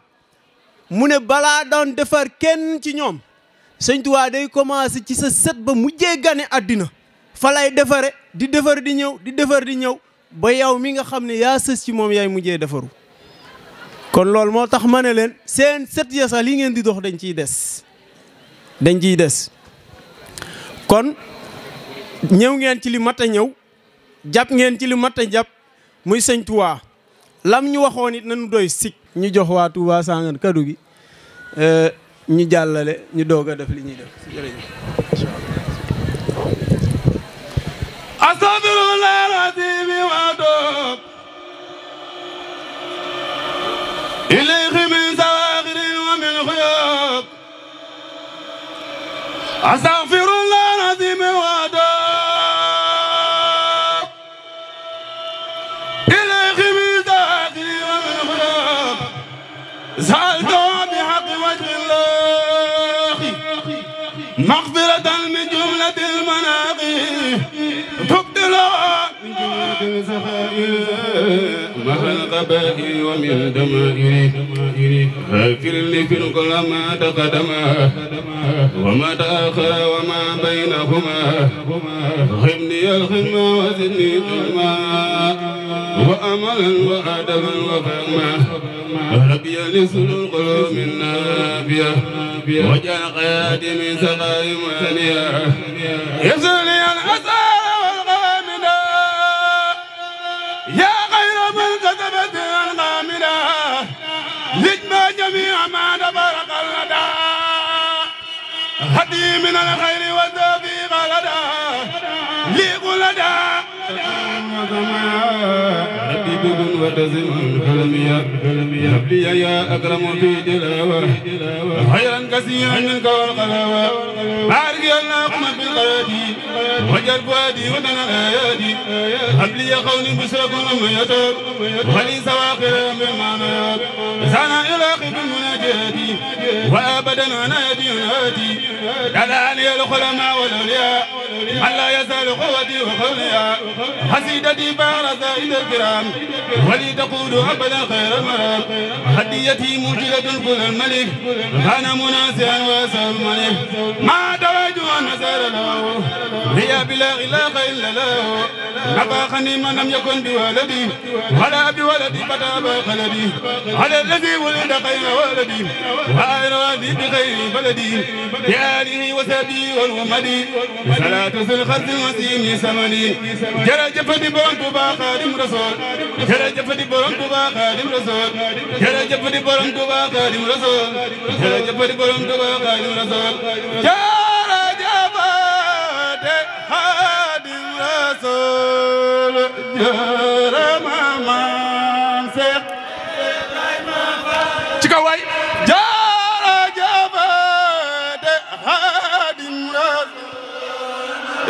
[SPEAKER 3] mu ne balaa doon defar kenn ci ñoom Sëñ Tuubaa day commencé ci sa sët ba mujjee gane àddina fa lay defare di defar di ñëw di defar di ñëw ba yow mi nga xam ne yaa sës ci moom yaay mujjee defaru kon loolu moo tax ma ne leen seen sët ya sax li ngeen di dox dañ ciy des kon ñëw ngeen ci li mat a ñëw jàpp ngeen ci li mat a jàpp muy Sëñ Tuubaa lam ñu waxoon it nañu doy sik ñu jox waa Touba Sangan kaddu gi ñu jàllale ñu doog a def li ñuy def jërëjëf
[SPEAKER 2] astaghfirullah al-azim wa atuub ilayhi min zawaahirin wa min xuyuub astaghfirullah al-azim wa atuub ilayhi min zawaahirin wa min xuyuub sa'altu bihaqqi wajhillahi maghfiratan min jumlatil manaaqib مع القبائل ومن دمائر غافر لي في كل ما تقدم وما تأخر وما بينهما غبني الخدمة وزدني علما وأملا وأدبا وفهما ربي لسل القلوب النافية وجعل حياتي من سقايم ثانية يسر لي الأسى يا غير من كتبت الغاملة لجمع جميع ما تبارك اللدى هدي من الخير والتوفيق لدى ليق لدى ربي بكن وتزم كلمي ربي يا أكرم في تلاوة خيرا كثيرا منك والقلاوة بارك اللهم بالغيادي وجل فؤادي ودنا الآيادي هب لي قولي بشركم لما يتوب ولي سواقر بالمعنى سانا إلاقي بالمناجات وأبدا أنا يدي هاتي دلالي الخلماء والأولياء من لا يزال قوتي وقولي حسيدتي بار زائد الكرام ولي تقول أبدا خير المرام هديتي موجلة كل الملك أنا مناسيا وأسأل الملك ما تواجه النسار له هي بلا إله إلا له نفاقني من لم يكن بولدي ولا بولدي فتابا خلدي على الذي ولد خير ولدي وأيرادي بخير بلدي بآله وسبي والومدي صلاة الخرج المسيم سمني جرى جفتي برنت با خادم رسول جرى جفتي برنت با خادم رسول جرى جفتي برنت با خادم رسول جرى جفتي برنت با خادم رسول جرى جفتي خادم رسول جرى مامان سيق تكواي جرى جفتي خادم رسول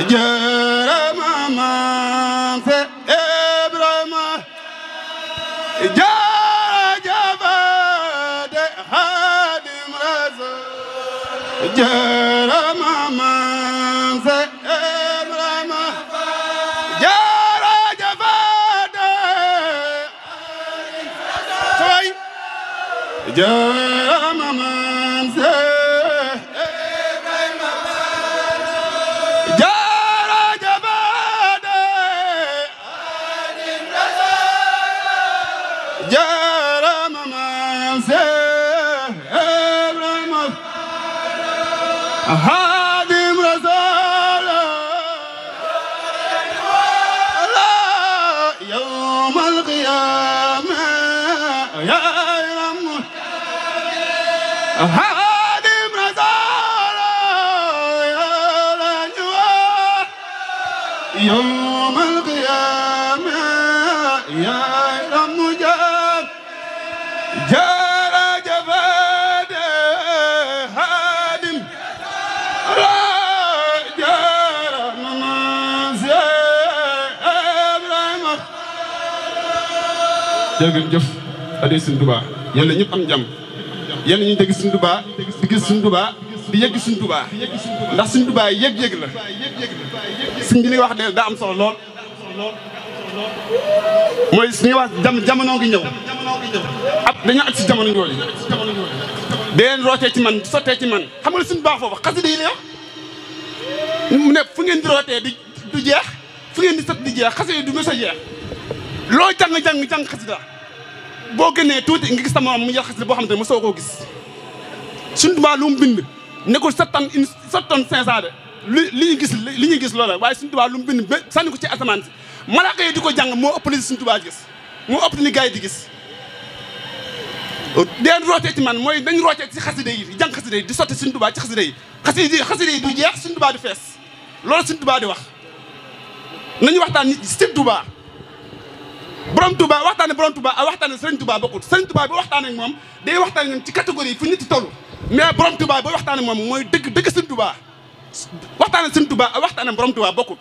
[SPEAKER 2] جرى مامان سيق إبراهيم جرى جفتي خادم رسول جرى مامان سيق إبراهيم جرى جفتي جرى مامان سيق جرى Hadim Rasul يوم القيامة يا رب هادم رسول يا رجوع يوم القيامة يا رب جار جباد هادم جار نماز jërëjëf adee Sëñ Tuubaa yal na ñëpp am jàmm yal na ñu dégg Sëñ Tuubaa di gis Sëñ Tuubaa di yegg Sëñ Tuubaa ndax Sëñ Tuubaa yëg-yëg la sëñ bi li nga wax de daa am solo lool mooy suñuy wax jamono ngi ñëw ab dañoo ak si jamono jooju deen rootee ci man sottee ci man xam nga Sëñ Tuubaa foofu xasida yi la wax mu ne fu ngeen di rootee du jeex fu ngeen di sot di jeex xasida yi du mës a jeex loo jàng xasida boo gënee tuuti nga gis sa morom mu yor xasida boo xam ne mosoo koo gis Sëñ Tuubaa lu mu bind nekkul 7 tonnes 500 de li ñu gis loola waaye Sëñ Tuubaa lu mu bind ba sànni ko ci asamaan si malaaka yi di ko jàng moo ëpp li Sëñ Tuubaa gis moo ëpp ni gars yi di gis deen rootee ci man mooy dañ rootee ci xasida yi di jàng xasida yi di sotti Sëñ Tuubaa ci xasida yi xasida yi du jeex Sëñ Tuubaa du fees loolu Sëñ Tuubaa di wax nañu waxtaan nit Sëñ Tuubaa borom Touba waxtaane borom Touba ak waxtaane Serigne Touba bokkul Serigne Touba bi waxtaane ak moom day waxtaane ñoom ci catégorie fu nit yi toll mais borom Touba bi waxtaane ak moom mooy dëgg Serigne Touba waxtaane Serigne Touba ak waxtaane borom Touba bokkul.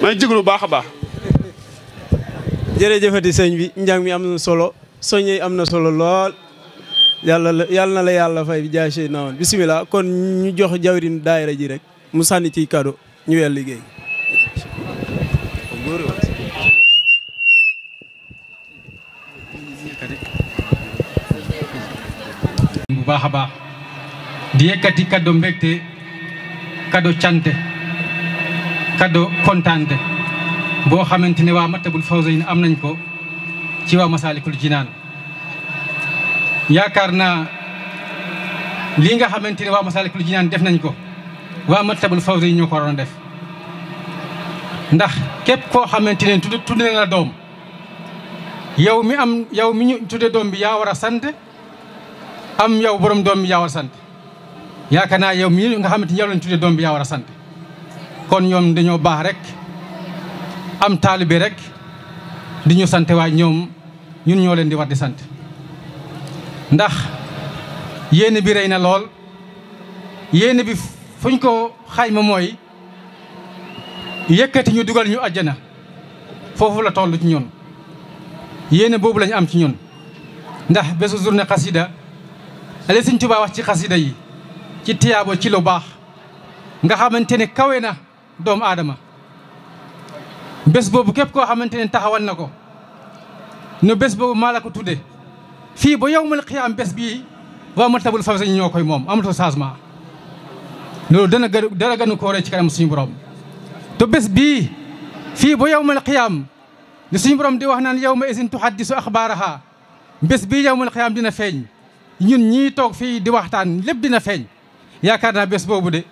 [SPEAKER 2] may jégalu baax a baax.
[SPEAKER 3] jërëjëfati sëñ bi njàng mi am na solo soññee am na solo lool yàlla na la yàlla fay bi jaay sey nawoon bisimilah kon ñu jox jawrin daayira ji rek mu sànni ci cadeau ñu weer liggéey.
[SPEAKER 13] bu baax a baax di yëkkati kaddo mbégte kaddo cante kaddo kontaante boo xamante ne waa Matlabul Fawzayni am nañ ko ci waa Masaalikul Jinaan yaakaar naa lii nga xamante ne waa Masaalikul Jinaan def nañ ko waa Matlabul Fawzayni ñoo ko waroon def ndax képp koo xamante ne tudde na la doom yow mi ñu tudde doom bi yaa war a sant am yow borom doom bi yaa war a sant yaakaar naa yow mi nga xamante ni yow lañ tudde doom bi yaa war a sant kon ñoom dañoo baax rek am taalibe rek di ñu sant waaye ñoom ñun ñoo leen di war di sant ndax yéene bi rëy na lool yéene bi fuñ ko xayma mooy yëkkati ñu dugal ñu àjjana foofu la toll ci ñun yéene boobu lañu am ci ñun ndax bésu journée xasida ale Sëñ Tuubaa wax ci xasida yi ci tiyaabo ci lu baax nga xamante ne kawe na doomu aadama bés boobu képp koo xamante ne taxawal na ko ne bés boobu maa la ko tudde fii ba yawmal qiyaam bés bii waa Matlabul Fawzayni ñoo koy moom amatul changement loolu dana gënu ko ci kanam suñu borom te bés bii fii ba yawmal qiyaam li suñu borom di wax naan yawma izin tuhaddisu axbaaraha bés bii yawmal qiyaam dina feeñ ñun ñii toog fii di waxtaan lépp dina feeñ yaakaar naa bés boobu de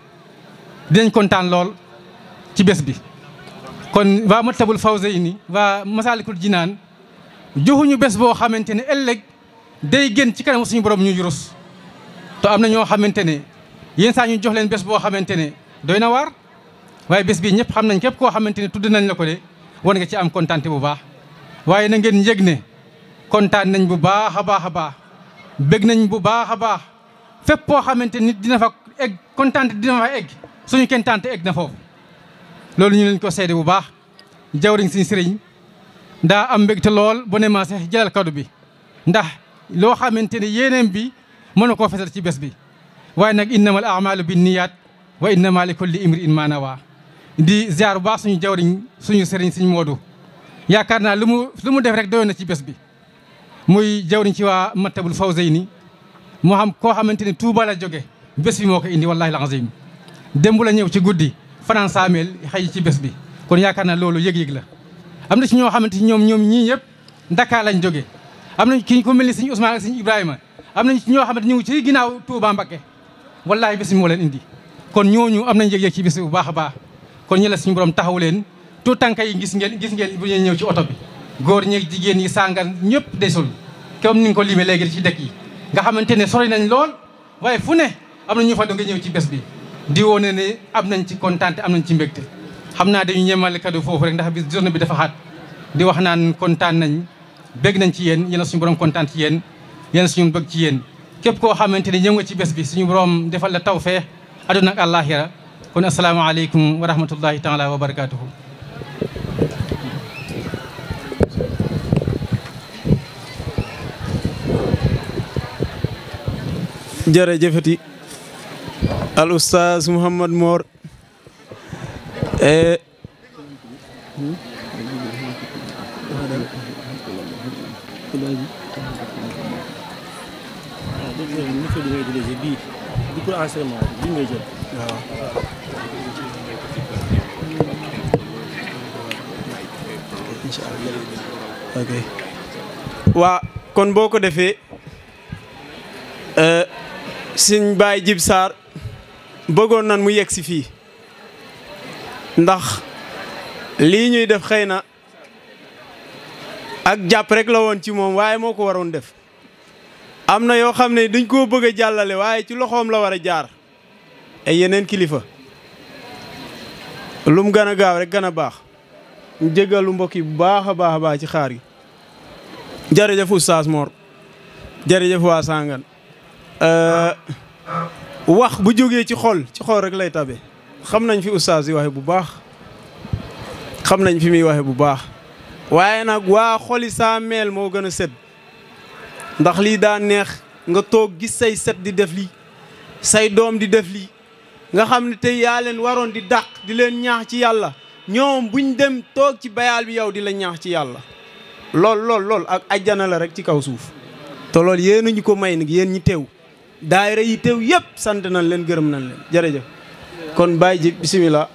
[SPEAKER 13] dinañ kontaan lool ci bés bi. kon waa Matlabul Fawzayni waa Masaalikul Jinaan joxuñu bés boo xamante ne ëllëg day gën ci kanam suñu borom ñu rus te am na ñoo xamante ne yéen saa ñu jox leen bés boo xamante ne doy na waar waaye bés bi ñëpp xam nañ képp koo xamante ne tudd nañ la ko de war nga ci am kontaante bu baax waaye na ngeen yëg ne kontaan nañ bu baax a baax a baax bég nañ bu baax a baax fépp koo xamante nit dina fa egg kontaante dina fa egg suñu kontaante egg na foofu loolu ñu leen ko seede bu baax jawriñ suñu sëriñ daa am mbégte lool bu ne maa sax jëlal kaddu bi ndax loo xamante ne yéeneem bi mën na koo fesal ci bés bi waaye nag innamal a'maalu binniyaat wa innamaa li kulli imri'in maa nawaa di ziar bu baax suñu jawriñ suñu sëriñ suñu moodu yaakaar naa lu mu def rek doyoon na ci bés bi muy jawriñ ci waa Matlabul Fawzayni moo xam koo xamante ne Touba la jóge bés bi moo ko indi wallaahi al-aziim démb la ñëw ci guddi fanaan saameel xëy ci bés bi kon yaakaar naa loolu yëg-yëg la am na ci ñoo xamante ni ñoom ñii ñëpp Dakar lañ jóge am nañ ki ko mel ni sëñ Ousmane ak sëñ Ibrahima am nañ ci ñoo xamante ñu ngi ci ginnaaw Touba Mbakke wallaahi bés bi moo leen indi kon ñooñu am nañ yëg-yëg ci bés bi bu baax a baax kon ñi la suñu borom taxaw leen tout tànka yi gis ngeen bu ñuy ñëw ci oto bi góor ñeeg jigéen yi sàngan ñëpp desul comme ni nga ko limee léegi ci dëkk yi nga xamante ne sori nañ lool waaye fu ne am na ñu fa do nga ñëw ci bés bi di woone ne am nañ ci kontaan am nañ ci mbégte xam naa dañu ñemale cadeau foofu rek ndax bis journée bi dafa xaat di wax naan kontaan nañ bégg nañ ci yéen yéen suñu borom kontaan ci yéen yéen suñu bëgg ci yéen képp koo xamante ne ñëw nga ci bés bi suñu borom defal la tawfeex aduna ak àllaaxira kon asalaamaaleykum wa rahmatullahi taala wa barakaatuhu.
[SPEAKER 3] jërëjëfati al oustaz Mouhamad Mor waa kon boo ko defee Sëñ Baye Jib Sarr bëggoon nan mu yegg si fii ndax lii ñuy def xëy na ak jàpp rek la woon ci moom waaye moo ko waroon def am na yoo xam ne dañ koo bëgg a jàllale waaye ci loxoom la war a jaar ay yeneen kilifa lum gën a gaaw rek gën a baax ñu jéggalu mbokk yi bu baax a baax a baax ci xaar gi jërëjëf Oustaz Mor jërëjëf waa Sangane wax bu jógee ci xol rek lay tabe xam nañ fi Oustaz yi waxe bu baax xam nañ fi muy waxe bu baax waaye nag waa xoli saa meel moo gën a set ndax lii daa neex nga toog gis say set di def lii say doom di def lii nga xam ne tey yaa leen waroon di dàq di leen ñaax ci yàlla ñoom buñ dem toog ci bayaal bi yow di la ñaax ci yàlla lool ak ajjana la rek ci kaw suuf te loolu yéen ñu ko may nag yéen ñi teew daayira yi teew yëpp sant nañ leen gërëm nañ leen jërëjëf kon Baye Jib bisimilah.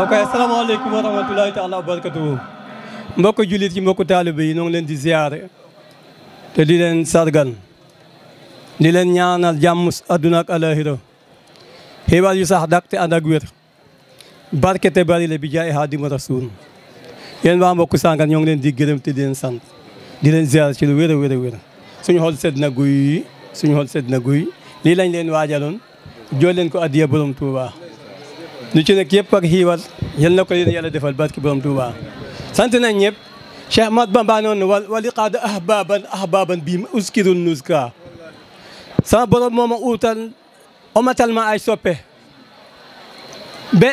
[SPEAKER 14] ok asalaamaaleykum wa rahmatulahi taala wa barakatuhu mbokk jullit yi mbokk taalibe yi ñoo ngi leen di ziyaare te di leen sargan di leen ñaanal jàmm adduna ak alaaxira xibaar yu sax dak te ànd ak wér barke te bari le bi jaay Xaadimu Rasuul yéen waa mbokk Sangane ñoo ngi leen di gërëm te di leen sant di leen ziyaare ci lu wér a wér a wér suñu xol sedd na guy lii lañ leen waajaloon jool leen ko addiya borom Touba lu ci nekk yëpp ak xiiwal yal na ko leen yàlla defal barke borom Touba sant nañ ñëpp Cheikh Ahmad Bamba noonu wali qaada ahbaban bi uskirul nuska sama borom mooma uutal omatal ma ay soppe ba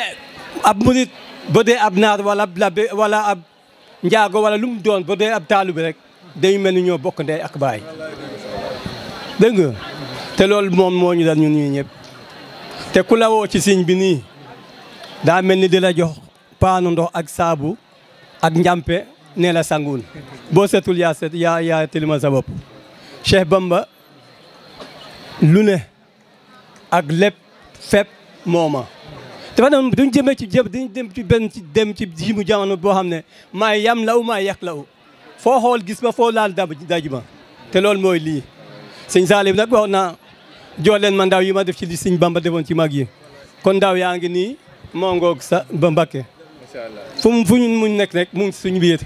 [SPEAKER 14] ab murit ba dee ab naar wala ab labbe wala ab njaago wala lu mu doon ba dee ab taalu bi rek dañu mel ni ñoo bokk ndey ak baay dégg nga te loolu moom moo ñu dal ñun ñii ñëpp te ku la woo ci siñ bi nii daa mel ni di la jox paanu ndox ak saabu ak njàmpe ne la sangul boo setul yaa tilima sa bopp Cheikh Bamba lu ne ak lépp fépp mooma dafa doon duñ jëmee ci dañ dem ci jimu jamono boo xam ne maa yam la u maa yàq la u foo xool gis ma foo laal daj ma te loolu mooy lii sëñ Salim nag wax naa jox leen ma ndaw yi ma def ci li sëñ Bamba defoon ci mag yi kon ndaw yaa ngi nii moo ngoog sa ba Mbakke fu ñu muñ nekk rek mu ngi suñu biir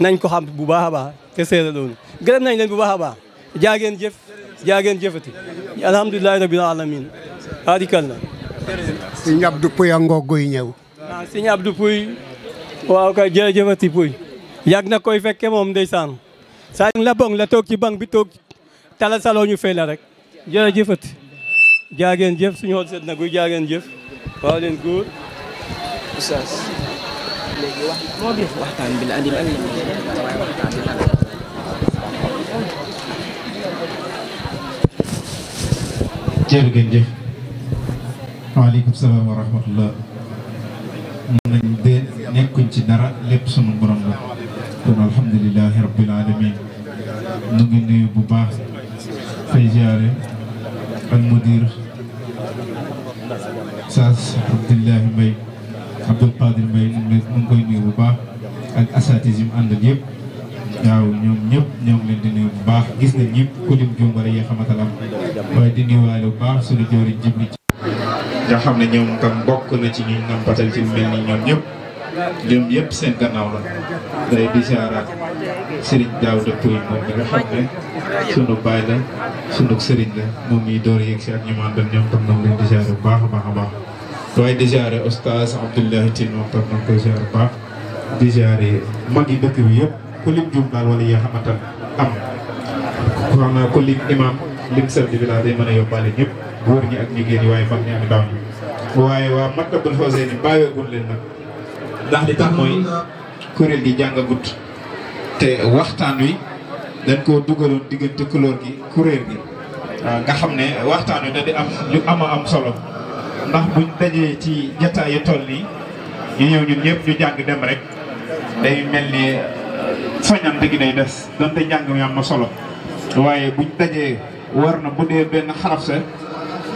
[SPEAKER 14] nañ ko xam bu baax a baax te seera loolu gërëm nañ leen bu baax a baax jaageen jëfati alhamdulilahi rabbil alamin arikal na
[SPEAKER 15] sëñ Abdou Pouy a ngoog guy ñëw
[SPEAKER 14] waaw sëñ Abdou Pouy waaw kay jërëjëfati Pouy yàgg na koy fekke moom ndeysaan saa la bong la toog ci bank bi toog tala saloo ñu fay la rek jërëjëfati jaageen jëf suñu xool seet na guy jaageen jëf
[SPEAKER 3] waaw leen góor
[SPEAKER 16] oustaz léegi wax moo di waxtaan bi la andi ak waaye waxtaan bi la
[SPEAKER 1] jërë ngeen jëf waaleykum salaam wa rahmatullah nañ de nekkuñ ci dara lépp sunu borom la kon alhamdulilahi rabbil alamin nu ngi nuyu bu baax fay ziare al mudir Saas Abdullahi Mbaye Abdul Qadir Mbaye nu ngi koy nuyu bu baax ak asatis yi mu àndal yëpp waaw ñoom ñëpp ñoo ngi leen di nuyu bu baax gis nañ ñëpp ku lim juum wala yee xamatalam waaye di nuyuwaale bu baax suñu jëwriñ Jibli nga xam ne ñoom tam bokk na ci ñu nampatal ci mel ni ñoom ñëpp seen gannaaw la day di ziaraat Serigne Daouda Pouy moom mi nga xam ne sunu baay la sunu Serigne la moom miy door yegg si ak ñu àndal ñoom tam na leen di ziare bu baax a baax a baax waaye di ziare Oustaz Abdoulahi Tine moom tam na koy ziare bu baax di ziare mag yi dëkk bi yëpp ku lim juum daal wala yaa xamatan am wax naa ko lim imam lim chef de village day mën a yóbbaale ñëpp góor ñi ak jigéen ñi waaye mag ñi ak ndaw ñi waaye waa Matlabul Fawzayni bàyyeegul leen nag ndax li tax mooy kuréel gi jàngagut te waxtaan wi dañ koo dugaloon diggante couleur gi kuréel gi waaw nga xam ne waxtaan wi da di am lu am solo ndax buñ dajee ci jataay yu toll nii ñu ñëw ñun ñëpp ñu jàng dem rek day mel ni soñante gi day des donte njàng mi am na solo waaye buñ dajee war na bu dee benn xaraf sa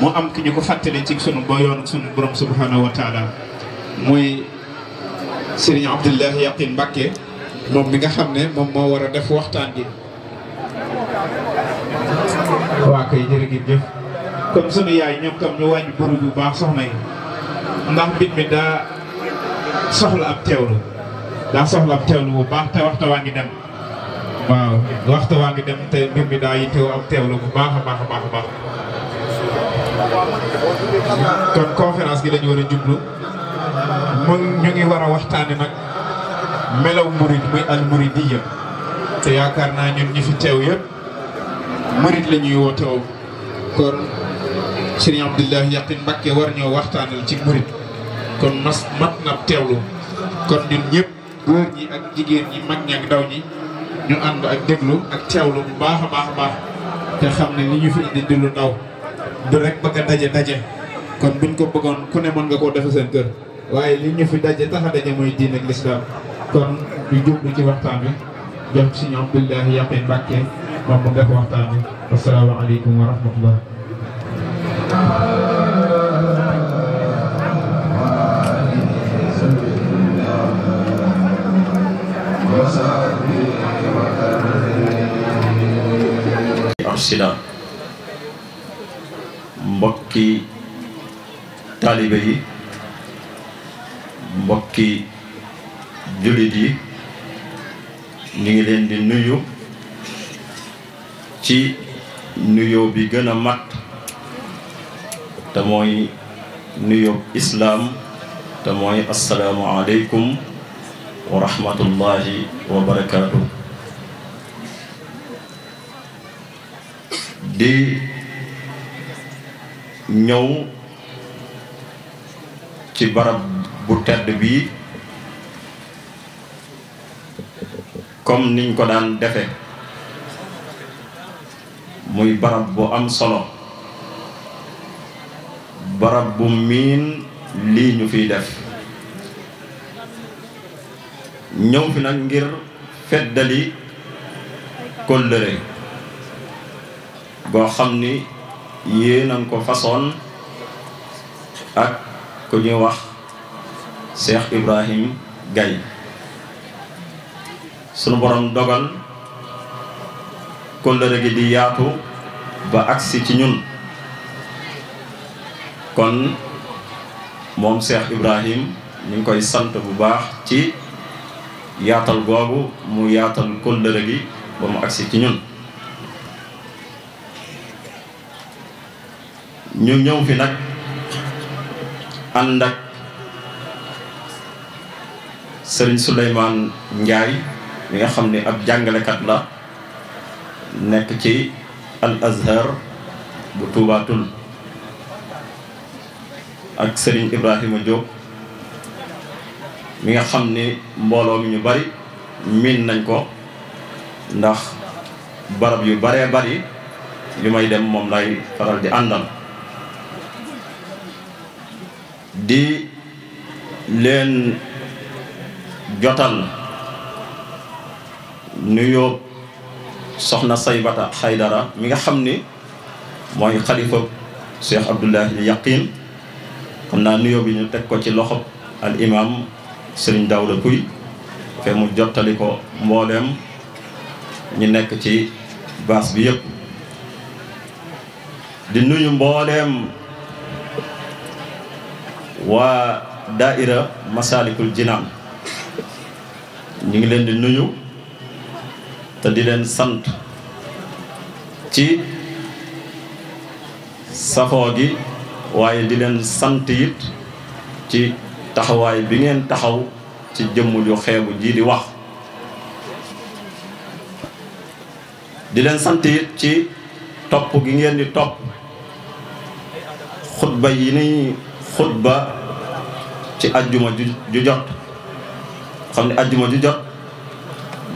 [SPEAKER 1] mu am ki ñu ko fàttali ci sunu ba yoon sunu borom subhanahu wa taala muy Serigne Abdoulahi Yaqin Mbacké moom mi nga xam ne moom moo war a def waxtaan gi waa kay jërëjëf comme sunu yaay ñoom tam ñu wàññi buru bu baax soxna yi ndax mbir mi daa soxla ab teewlu bu baax te waxta waa ngi dem waaw waxta waa ngi dem te mbir mi daa yittewoo ab teewlu bu baax a baax a baax a baax kon conférence gi lañu war a jublu mu ñu ngi war a waxtaane nag melaw murid muy al muridiyya te yaakaar naa ñun ñi fi teew yëpp murid la ñuy wootewoo kon Serigne Abdoulahi Yaqin Mbacké war ñoo waxtaanal ci murid kon mat na teewlu kon ñun ñëpp góor ñi ak jigéen ñi mag ñi ak ndaw ñi ñu ànd ak déglu ak teewlu bu baax a baax a baax te xam ne li ñu fi indi di lu ndaw du rek bëgg a daje kon buñ ko bëggoon ku ne mën nga koo defe seen kër waaye li ñu fi daje tax a daje mooy diin ak lislaam kon ñu jublu ci waxtaan bi jox Serigne Abdoulahi Yaqin Mbacké moom mu def waxtaan bi asalaamaaleykum wa rahmatullah
[SPEAKER 17] accident mbokki taalibe yi mbokki jullit yi ñu ngi leen di nuyu ci nuyoo bi gën a mat te mooy nuyoo islaam te mooy assalaamu aleykum wa rahmatullahi wa barakaatu. di ñëw ci barab bu tedd bi comme niñ ko daan defe muy barab bu am solo barab bu miin lii ñu fiy def ñëw fi nag ngir feddali kóllëre goo xam ni yéenan ko façon ak ku ñuy wax Cheikh Ibrahim Gaye sunu borom dogal kóllëre gi di yaatu ba agsi ci ñun kon moom Cheikh Ibrahim ñu ngi koy sant bu baax ci yaatal googu mu yaatal kóllëre gi ba mu agsi ci ñun ñu ñëw fi nag ànd ak Serigne Souleymane Ndiaye mi nga xam ne ab jàngalekat la nekk ci Al Azhar bu Touba Toul ak Serigne Ibrahima Diop mi nga xam ni mbooloo mi ñu bari miin nañ ko ndax barab yu baree bari yu may dem moom lay faral di àndal di leen jotal nuyoo soxna Saybata Haydara mi nga xam ni mooy xalifa Cheikh Abdoulahi Yaqin xam naa nuyoo bi ñu teg ko ci loxo al imam Serigne Daouda Pouy fe mu jottali ko mbooleem ñu nekk ci baas bi yëpp di nuyu mbooleem waa daaira Masalikul Jinaan ñu ngi leen di nuyu te di leen sant ci safoo gi waaye di leen sant it ci taxawaay bi ngeen taxaw ci jëmm ju xeebu ji di wax di leen sant it ci topp gi ngeen di topp xutba yi ni xutba ci ajjuma ju jot xam ne ajjuma ju jot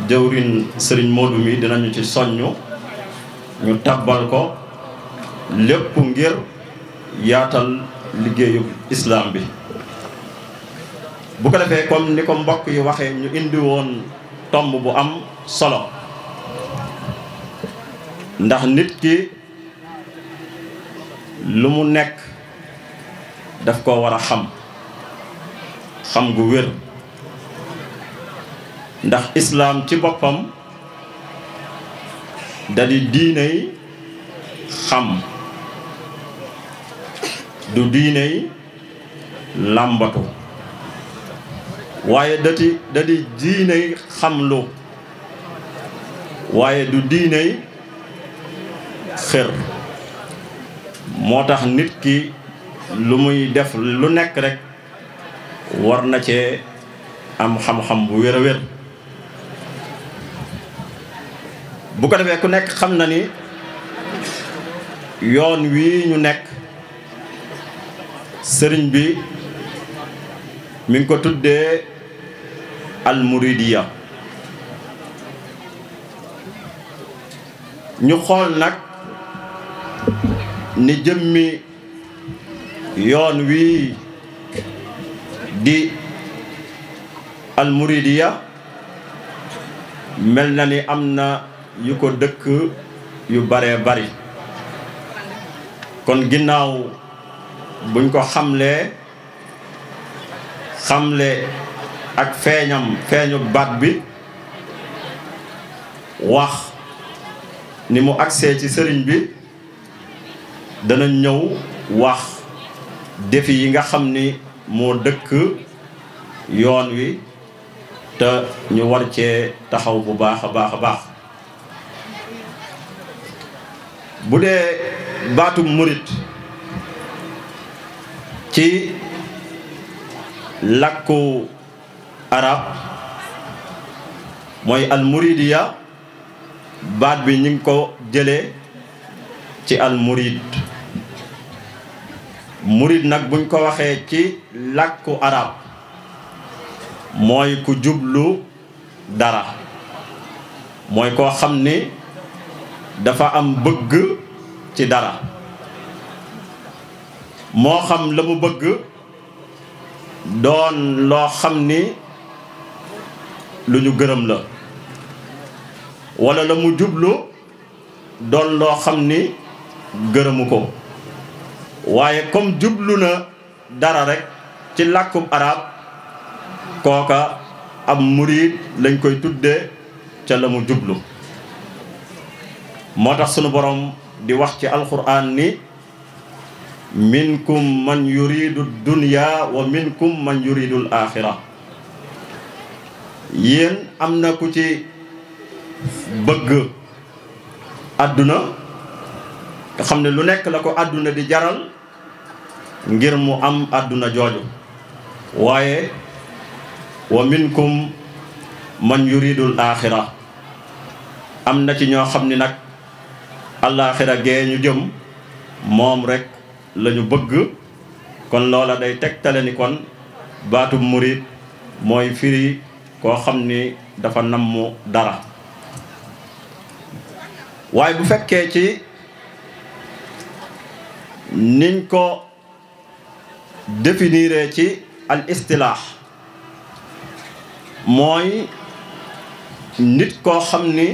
[SPEAKER 17] jëwrin Serigne Modou mi dinañu ci soññu ñu tabbal ko lépp ngir yaatal liggéeyu islam bi bu ko defee comme ni ko mbokk yi waxee ñu indi woon tomb bu am solo ndax nit ki lu mu nekk daf ko war a xam gu wér ndax islaam ci boppam da di diiney xam du diiney làmbatu waaye da di diiney xamlu waaye du diiney xër moo tax nit ki lu muy def lu nekk rek war na cee am xam-xam bu wér a wér bu ko defee ku nekk xam na ni yoon wii ñu nekk sëriñ bi mi ngi ko tuddee almuridiya ñu xool nag ni jëmmi yoon wii di almuridiya mel na ni am na yu ko dëkk yu baree bari kon ginnaaw buñ ko xamle ak feeñu baat bi wax ni mu agsee ci sëriñ bi dana ñëw wax défi yi nga xam ni moo dëkk yoon wi te ñu war cee taxaw bu baax a baax a baax bu dee baatu murit ci làkku arab mooy almuridiya baat bi ñu ngi ko jëlee ci almurid murid nag buñ ko waxee ci làkku arab mooy ku jublu dara mooy koo xam ni dafa am bëgg ci dara moo xam la mu bëgg doon loo xam ni lu ñu gërëm la walla la mu jublu doon loo xam ni gërëmu ko waaye comme jublu na dara rekk ci làkkub arab kooka ab murid lañ koy tudde ca la mu jublu moo tax sunu borom di wax ci alquran ni minkum man yuridu dunya wa minkum man yuridul axira yéen am na ku ci bëgg àdduna nga xam ne lu nekk la ko àdduna di jaral ngir mu am àdduna jooju waaye wa minkum man yuridul axira am na ci ñoo xam ni nag alaaxira gee ñu jëm moom rekk lañu bëgg kon loola day tegtale ni kon baatub murid mooy firi koo xam ni dafa namm dara. waaye bu fekkee ci niñ ko définiré ci al istilaax mooy nit koo xam ni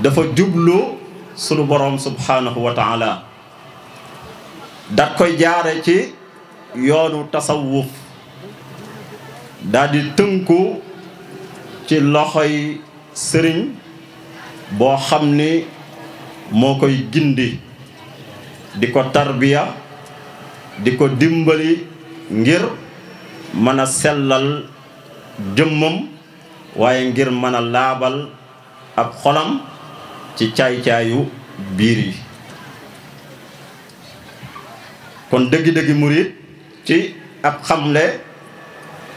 [SPEAKER 17] dafa jublu sunu borom subhanahu wa taala dat koy jaare ci yoonu tasawuf daal di tënku ci loxoy sëriñ boo xam ni moo koy gindi di ko tarbiya di ko dimbali ngir mën a sellal jëmmam waaye ngir mën a laabal ab xolam ci caay-caayu biir yi. kon dëggi-dëggi murit ci ab xamle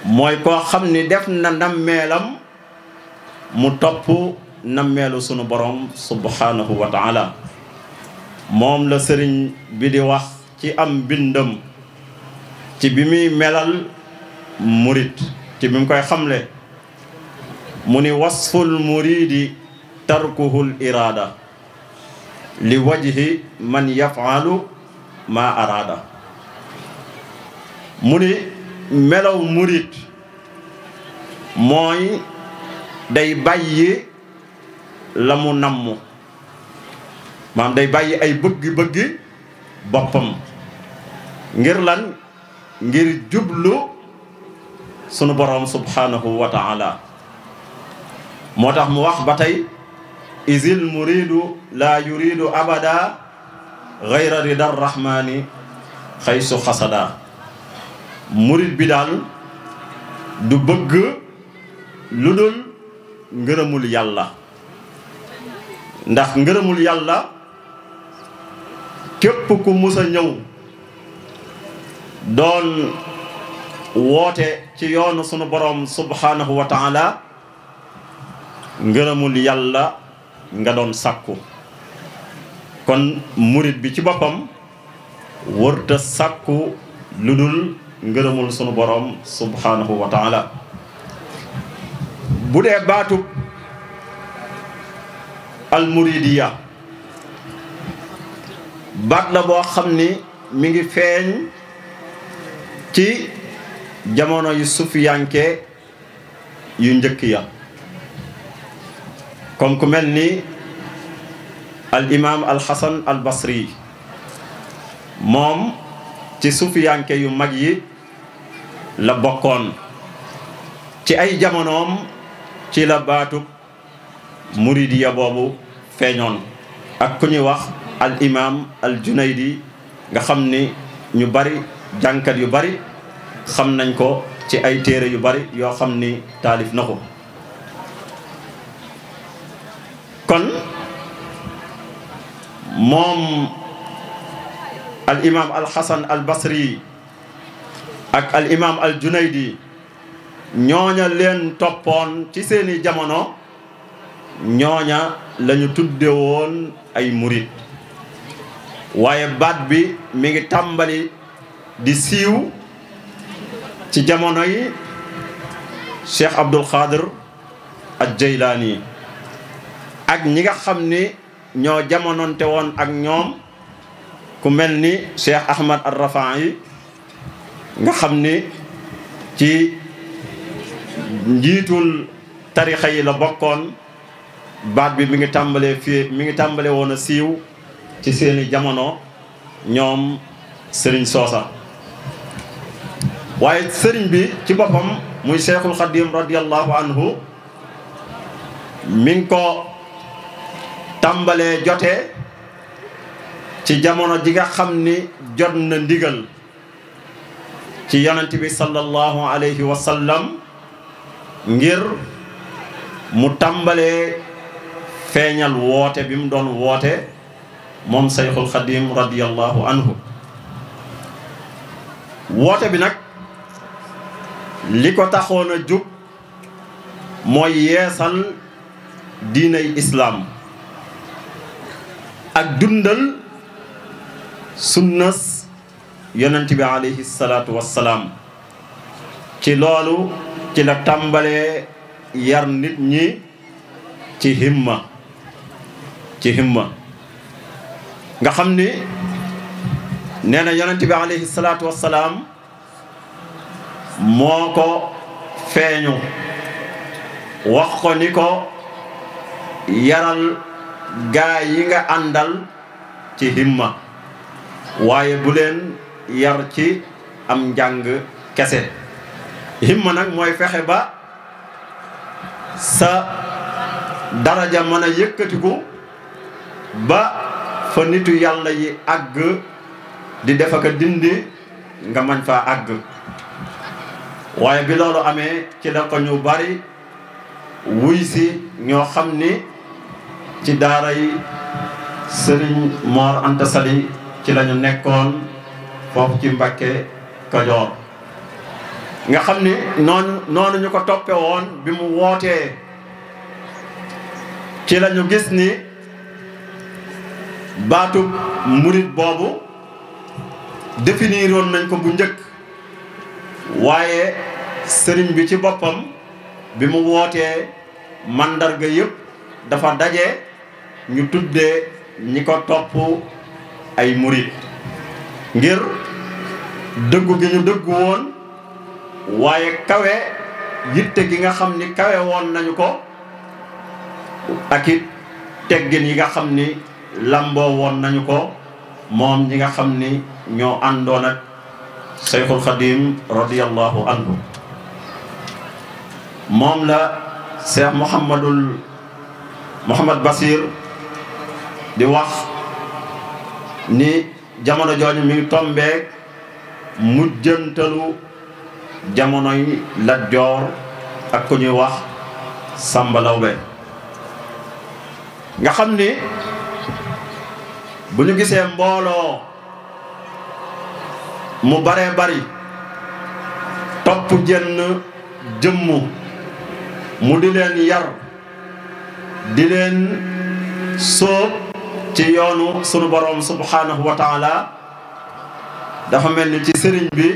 [SPEAKER 17] mooy koo xam ni def na nammeelam mu topp nammeelu sunu borom subhanahu wa taala. moom la sëriñ bi di wax ci am bindam ci bi muy melal murit ci bi mu koy xamle mu ni wasful muridi tarkuhul iraada li wajhi man yafalu ma araada. mu ni melaw murit mooy day bàyyi la mu namm maam day bàyyi ay bëgg-bëgg boppam ngir lan ngir jublu sunu borom subhanahu wa taala. moo tax mu wax ba tey isil muridu la yuridu abada gayra ridar rahmani xaysu xasada. murid bi daal du bëgg lu dul ngërëmul yàlla ndax ngërëmul yàlla képp ku musa ñëw doon woote ci yoonu sunu borom subhanahu wa taala ngërëmul yàlla nga doon sàkku. kon murit bi ci boppam wërta sàkku lu dul ngërëmul sunu borom subhanahu wa taala. bu dee baatub almuridiya baat la boo xam ni mi ngi feeñ ci jamono yu sufiyanke yu njëkk ya comme ku mel ni al imam al hasan al basri moom ci sufiyanke yu mag yi la bokkoon. ci ay jamonoom ci la baatub muridiya boobu feeñoon ak ku ñuy wax al imam al junaydi nga xam ni ñu bari jànkat yu bari xam nañ ko ci ay téere yu bari yoo xam ni taalif na ko. kon moom al imam al hasan al basri ak al imam al junaydi ñooña leen toppoon ci seeni jamono ñooña lañu tudde woon ay murid. waaye baat bi mi ngi tàmbali di siiw ci jamono yi Cheikh Abdul Qadir al Jaylaani ak ñi nga xam ni ñoo jamononte woon ak ñoom ku mel ni Cheikh Ahmad al Rafaa'i nga xam ni ci njiitul tarixa yi la bokkoon. baat bi mi ngi tàmbalee woon a siiw ci seeni jamono ñoom sëriñ soosa. waaye sëriñ bi ci boppam muy Cheikhul Khadim radiyallahu anhu mi ngi ko tàmbalee jote ci jamono ji nga xam ni jot na ndigal ci yonent bi sallallahu alayhi wa sallam ngir mu tàmbalee feeñal woote bi mu doon woote moom Cheikhul Khadim radiyallahu anhu. woote bi nag li ko taxoon a jóg mooy yeesal diinay islaam ak dundal sunnas yonent bi alayhi salaatu wassalaam. ci loolu ci la tàmbalee yar nit ñi ci himma nga xam ni nee na yonent bi alayhi salaatu wassalaam moo ko feeñu wax ko ni ko yaral gaa yi nga àndal ci himma waaye bu leen yar ci am njàng kese. himma nag mooy fexe ba sa daraja mën a yëkkatiku ba fa nitu yàlla yi àgg di def ak a dindi nga mañ faa àgg. waaye bi loolu amee ci la ko ñu bari wuy si ñoo xam ni ci daara yi Sëriñ Mor Anta Sali ci lañu nekkoon foofu ci Mbàkke Kajoor nga xam ni noonu ñu ko toppe woon bi mu wootee ci lañu gis ni baatub murit boobu définiroon nañ ko bu njëkk waaye sëriñ bi ci boppam bi mu wootee mandarga yëpp dafa daje ñu tuddee ñi ko topp ay murit ngir dëggu gi ñu dëggu woon waaye kawe yitte gi nga xam ni kawe woon nañu ko ak it teggin yi nga xam ni lamboo woon nañu ko moom ñi nga xam ni ñoo àndoon ak Seyxul Xadim radiyallahu anhu. moom la Cheikh Mouhamad Basir di wax ni jamono jooju mi ngi tombeek mujjantalu jamonoy Lat Joor ak ku ñuy wax Samba Lawbe nga xam ni bu ñu gisee mbooloo mu baree bari topp jenn jëmmu mu di leen yar di leen sóob ci yoonu sunu borom subhanahu wa taala dafa mel ni ci sëriñ bi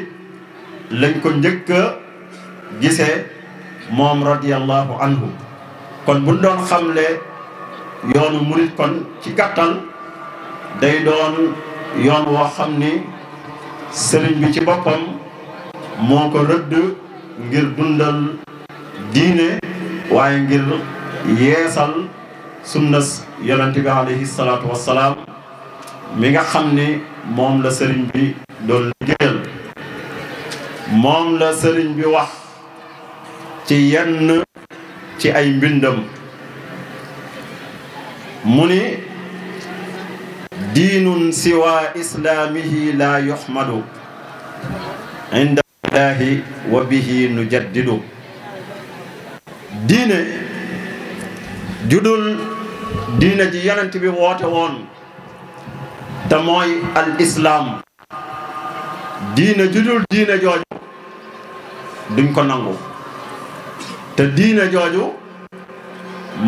[SPEAKER 17] lañ ko njëkk a gisee moom radiyallahu anhu. kon buñ doon xamle yoonu murit kon ci gàttal day doon yoon woo xam ni sëriñ bi ci boppam moo ko rëdd ngir dundal diine waaye ngir yeesal sunnas yonent bi alayhi salaatu wassalaam mi nga xam ni moom la sëriñ bi doon liggéeyal. moom la sëriñ bi wax ci yenn ci ay mbindam mu ni diinun siwa islaamihi la yuhmadu inda allahi wa bihi nujaddidu. diine judul diine ji yonent bi woote woon te mooy al islaam diine judul diine jooju duñ ko nangu te diine jooju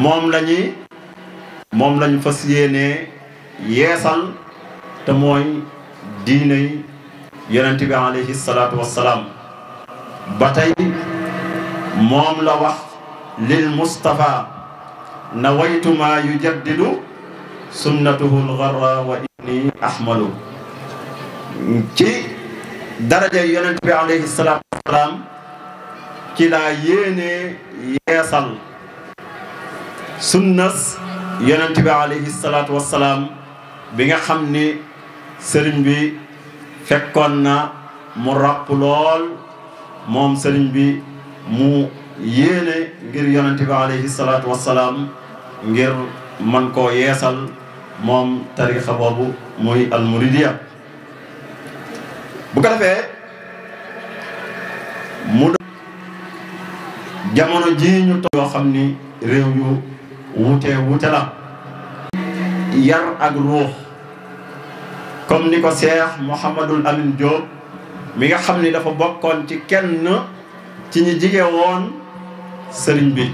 [SPEAKER 17] moom lañu fas yéenee yeesal te mooy diine yonent bi alayhi salaatu wassalaam. ba tey moom la wax lil Mustafa nawaytu ma yujaddidu sunnatuhu al-gharra wa inni ahmalu. ci daraja yonent bi alayhi salaatu wassalaam ci laa yéenee yeesal sunnas yonent bi alayhi salaatu wassalaam bi nga xam ni sëriñ bi fekkoon na mu ràpp lool moom sëriñ bi mu yéene ngir yonent bi alayhi salaatu wassalaam ngir man koo yeesal moom tarixa boobu muy almuridiya. bu ko defee mu jamono ji ñu toog yoo xam ni réew yu wuute la yar ak ruux comme ni ko Cheikh Mouhamadul Amin Diop mi nga xam ni dafa bokkoon ci kenn ci ñi jige woon sëriñ bi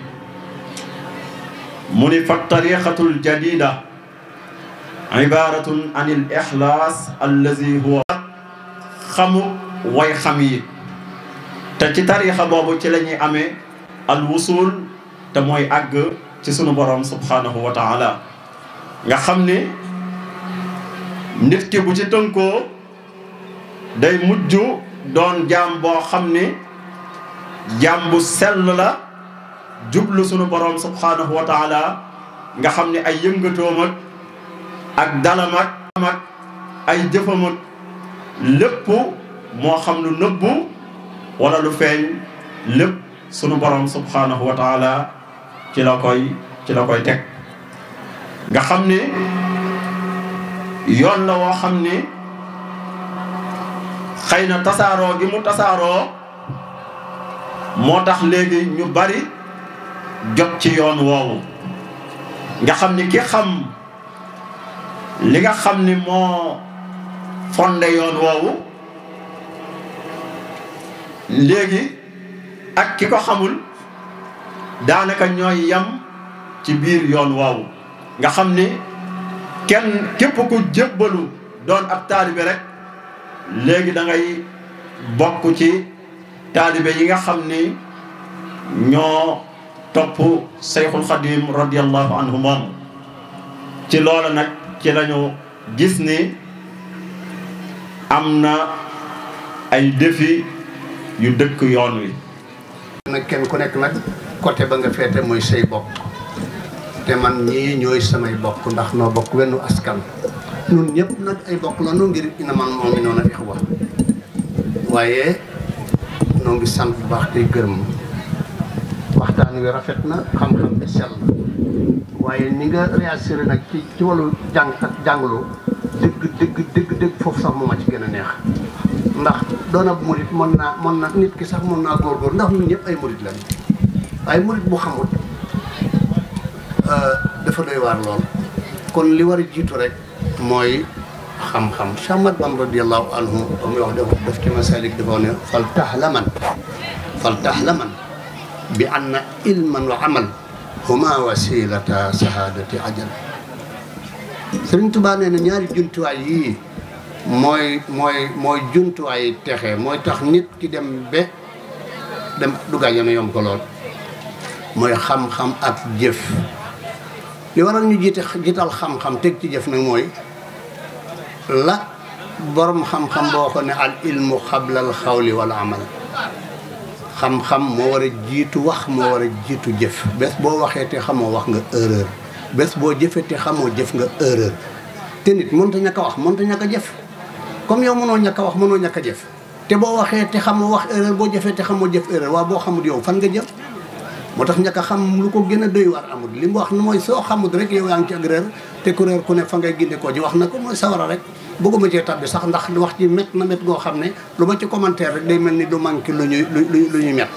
[SPEAKER 17] mu ni fa tariqatul jadida ibaratun an il ixlaas allazi huwa xamu way xam yi te ci tariixa boobu ci la ñuy amee al wusul te mooy àgg ci sunu borom subhanahu wa taala nga xam ni nit ki bu ci tënkoo day mujj doon jaam boo xam ni jaam bu sell la jublu sunu borom subhanahu wa taala nga xam ni ay yëngatoom ak dalam ak ay jëfam ak lépp moo xam lu nëbbu wala lu feeñ lépp sunu borom subhanahu wa taala ci la koy teg nga xam ni yoon la woo xam ni xëy na tasaaroo gi mu tasaaroo moo tax léegi ñu bari jot ci yoon woowu nga xam ni ki xam li nga xam ni moo fonde yoon woowu léegi ak ki ko xamul daanaka ñooy yam ci biir yoon woowu nga xam ni képp ku jébbalu doon ab taalibe rek léegi da ngay bokk ci taalibe yi nga xam ni ñoo topp Seyxul Xadim radiyallahu anhu moom ci loola nag ci lañu gis ni am na ay défi yu dëkk yoon wi
[SPEAKER 15] nag kenn ku nekk nag côté ba nga féete mooy say bokk te man ñii ñooy samay bokk ndax noo bokk wenn askan ñun ñëpp nag ay bokk la noo ngir innamal mu'minuuna ixwa waaye noo ngi sant bu baax tey gërëm waxtaan wi rafet na xam-xam bi sell na waaye ni nga réagir nag ci wàllu jàng ak jàngaloo dëgg foofu sax moo ma ci gën a neex ndax doon ab murit mën na nit ki sax mën naa góorgóor ndax ñun ñëpp ay murit lañu waaye murit bu xamul dafa doy waar lool kon li war a jiitu rek mooy xam-xam Cheikh Ahmad Bamba radiyallahu anhu ba muy wax daf ci masalik dafa ne fal tahlaman bi anna ilman wa amal huma wasilata sahadati ajal Sëriñ Tuubaa nee na ñaari jumtuwaay yii mooy jumtuwaay texe mooy tax nit ki dem duggaay yana yomb ko lool mooy xam-xam ak jëf li waral ñu jiital xam-xam teg ci jëf nag mooy la borom xam-xam boo ko ne al ilmu xabla al xawli wal amal xam-xam moo war a jiitu wax moo war a jiitu jëf bés boo waxee te xamoo wax nga erreur bés boo jëfee te xamoo jëf nga erreur te nit mënut a ñàkk a wax mënut a ñàkk a jëf comme yow mënoo ñàkk a wax mënoo ñàkk a jëf te boo waxee te xamoo wax erreur boo jëfee te xamoo jëf erreur waaw boo xamul yow fan nga jëm moo tax ñàkk a xam lu ko gën a doy waar amul li mu wax mooy soo xamut rek yow yaa ngi ci ak réer te ku réer ku ne fa ngay ginde koo ji wax na ko mooy sawara rek bëgguma cee tabbi sax ndax wax ci met na met goo xam ne lu ma ci commentaire rek day mel ni du manqué lu ñuy met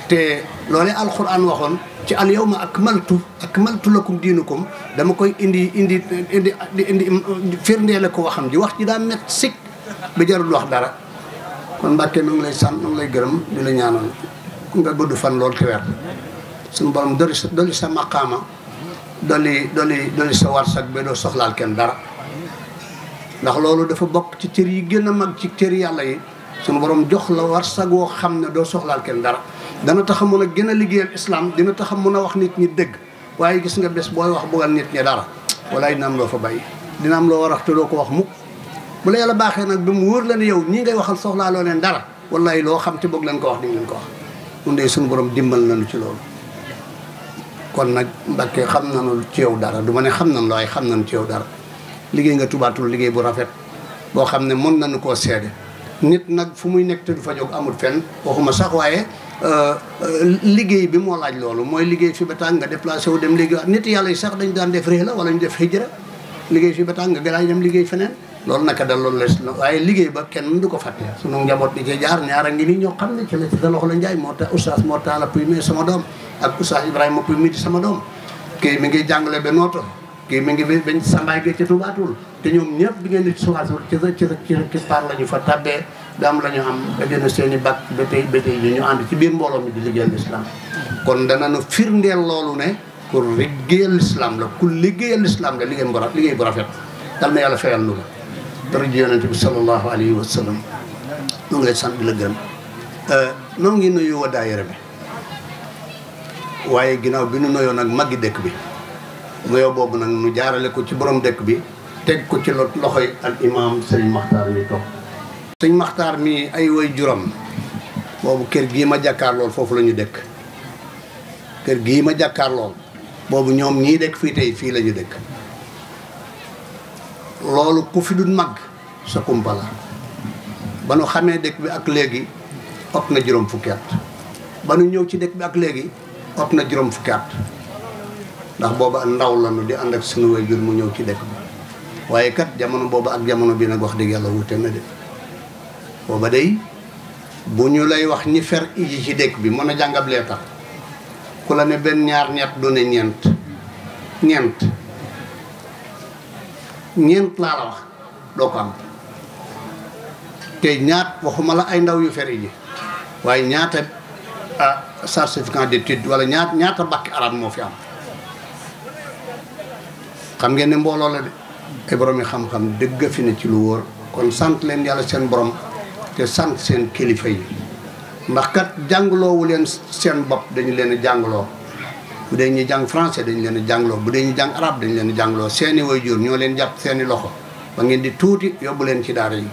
[SPEAKER 15] te loolu alquran waxoon ci al yawma akmaltu lakum diinukum dama koy indi firndeele ko waxam ji wax ji daa met sik ba jarul wax dara kon Mbàkke nu ngi lay sant nu ngi lay gërëm di la ñaanal nga gudd fan loolu te weer suñu borom doli sa maqaama doli sa warsak ba doo soxlaal kenn dara ndax loolu dafa bokk ci cër yi gën a mag ci cër yàlla yi suñu borom jox la warsak woo xam ne doo soxlaal kenn dara dana tax a mën a gën a liggéeyal islam dina tax a mën a wax nit ñi dëgg waaye gis nga bés booy wax bëggal nit ñi dara walaay dina am loo fa bàyyi dina am loo war a wax te doo ko wax mukk bu la yàlla baaxee nag ba mu wóor la ne yow ñii ngay waxal soxlaa loo leen dara wallaay loo xam te bëgg leen ko wax di nga leen ko wax mun de suñu borom dimbal nañu ci loolu kon nag Mbàkke xam nañu ci yow dara du ma ne xam nañu la waaye xam nañu ci yow dara liggéey nga tubaatul liggéey bu rafet boo xam ne mën nañu koo seede nit nag fu muy nekk te du fa jóg amul fenn waxuma sax waaye liggéey bi moo laaj loolu mooy liggéey fi ba tàng nga déplacé wu dem liggéey nit yàlla yi sax dañ daan def réew la wala ñu def hijra liggéey fi ba tàng nga gëlaay dem liggéey feneen loolu naka dal loolu les waaye liggéey ba kenn du ko fàtte sunu njaboot di ci jaar ñaara ngi nii ñoo xam ne ci la ci sa loxo la njaay moo tax oustaz moo taala puy mi sama doom ak oustaz Ibrahima puy mi di sama doom kii mi ngi jàngale ba nooto kii mi ngi bañ sambaay gi ci tubaatul te ñoom ñëpp bi ngeen di suwaasur ci par la ñu fa tabbee da am la ñu am ba gën a seen i bac ba tey ñu ànd ci biir mbooloo mi di liggéeyal l'islam kon danañu firndeel loolu ne pour liggéeyal l'islam la ku liggéeyal l'islam la liggéey bu rafet dal na yàlla fayal nu la dara ji yonente bi sallallahu alayhi wa sallam ñu ngi lay sant di la gërëm noo ngi nuyu waa daayira bi waaye ginnaaw bi nu nuyoo nag maggi dëkk bi nuyoo boobu nag nu jaarale ko ci borom dëkk bi teg ko ci loxoy al imam sëñ Maxtaar mi toog sëñ Maxtaar mi ay way juróom boobu kër gii ma jàkkaar lool foofu la ñu dëkk kër gii ma jàkkaar lool boobu ñoom ñii dëkk fii tey fii la ñu dëkk loolu ku fi du mag sa kumpa la ba nu xamee dëkk bi ak léegi ëpp na juróom fukki at ba nu ñëw ci dëkk bi ak léegi ëpp na juróom fukki at ndax booba ndaw la nu di ànd ak sunu waajur mu ñëw ci dëkk bi waaye kat jamono booba ak jamono bi nag wax dëgg yàlla wute na de booba day bu ñu lay wax ñi fer iji ci dëkk bi mën a jàngab lee tax ku la ne benn ñaar ñett du ne ñeent laa la wax doo ko am te ñaat waxuma la ay ndaw yu fer iji waaye ñaata certificat d'étude wala ñaata bakki arab moo fi am xam ngeen ne mbooloo la de ay borom yi xam-xam dëgg fi ne ci lu wóor kon sant leen yàlla seen borom te sant seen kilifa yi ndax kat jàngloowu leen seen bopp dañu leen a jàngloo bu dee ñuy jàng français dañu leen a jàngloo bu dee ñu jàng arabe dañu leen a jàngloo seeni waajur ñoo leen jàpp seeni loxo ba ngeen di tuuti yóbbu leen ci daara yi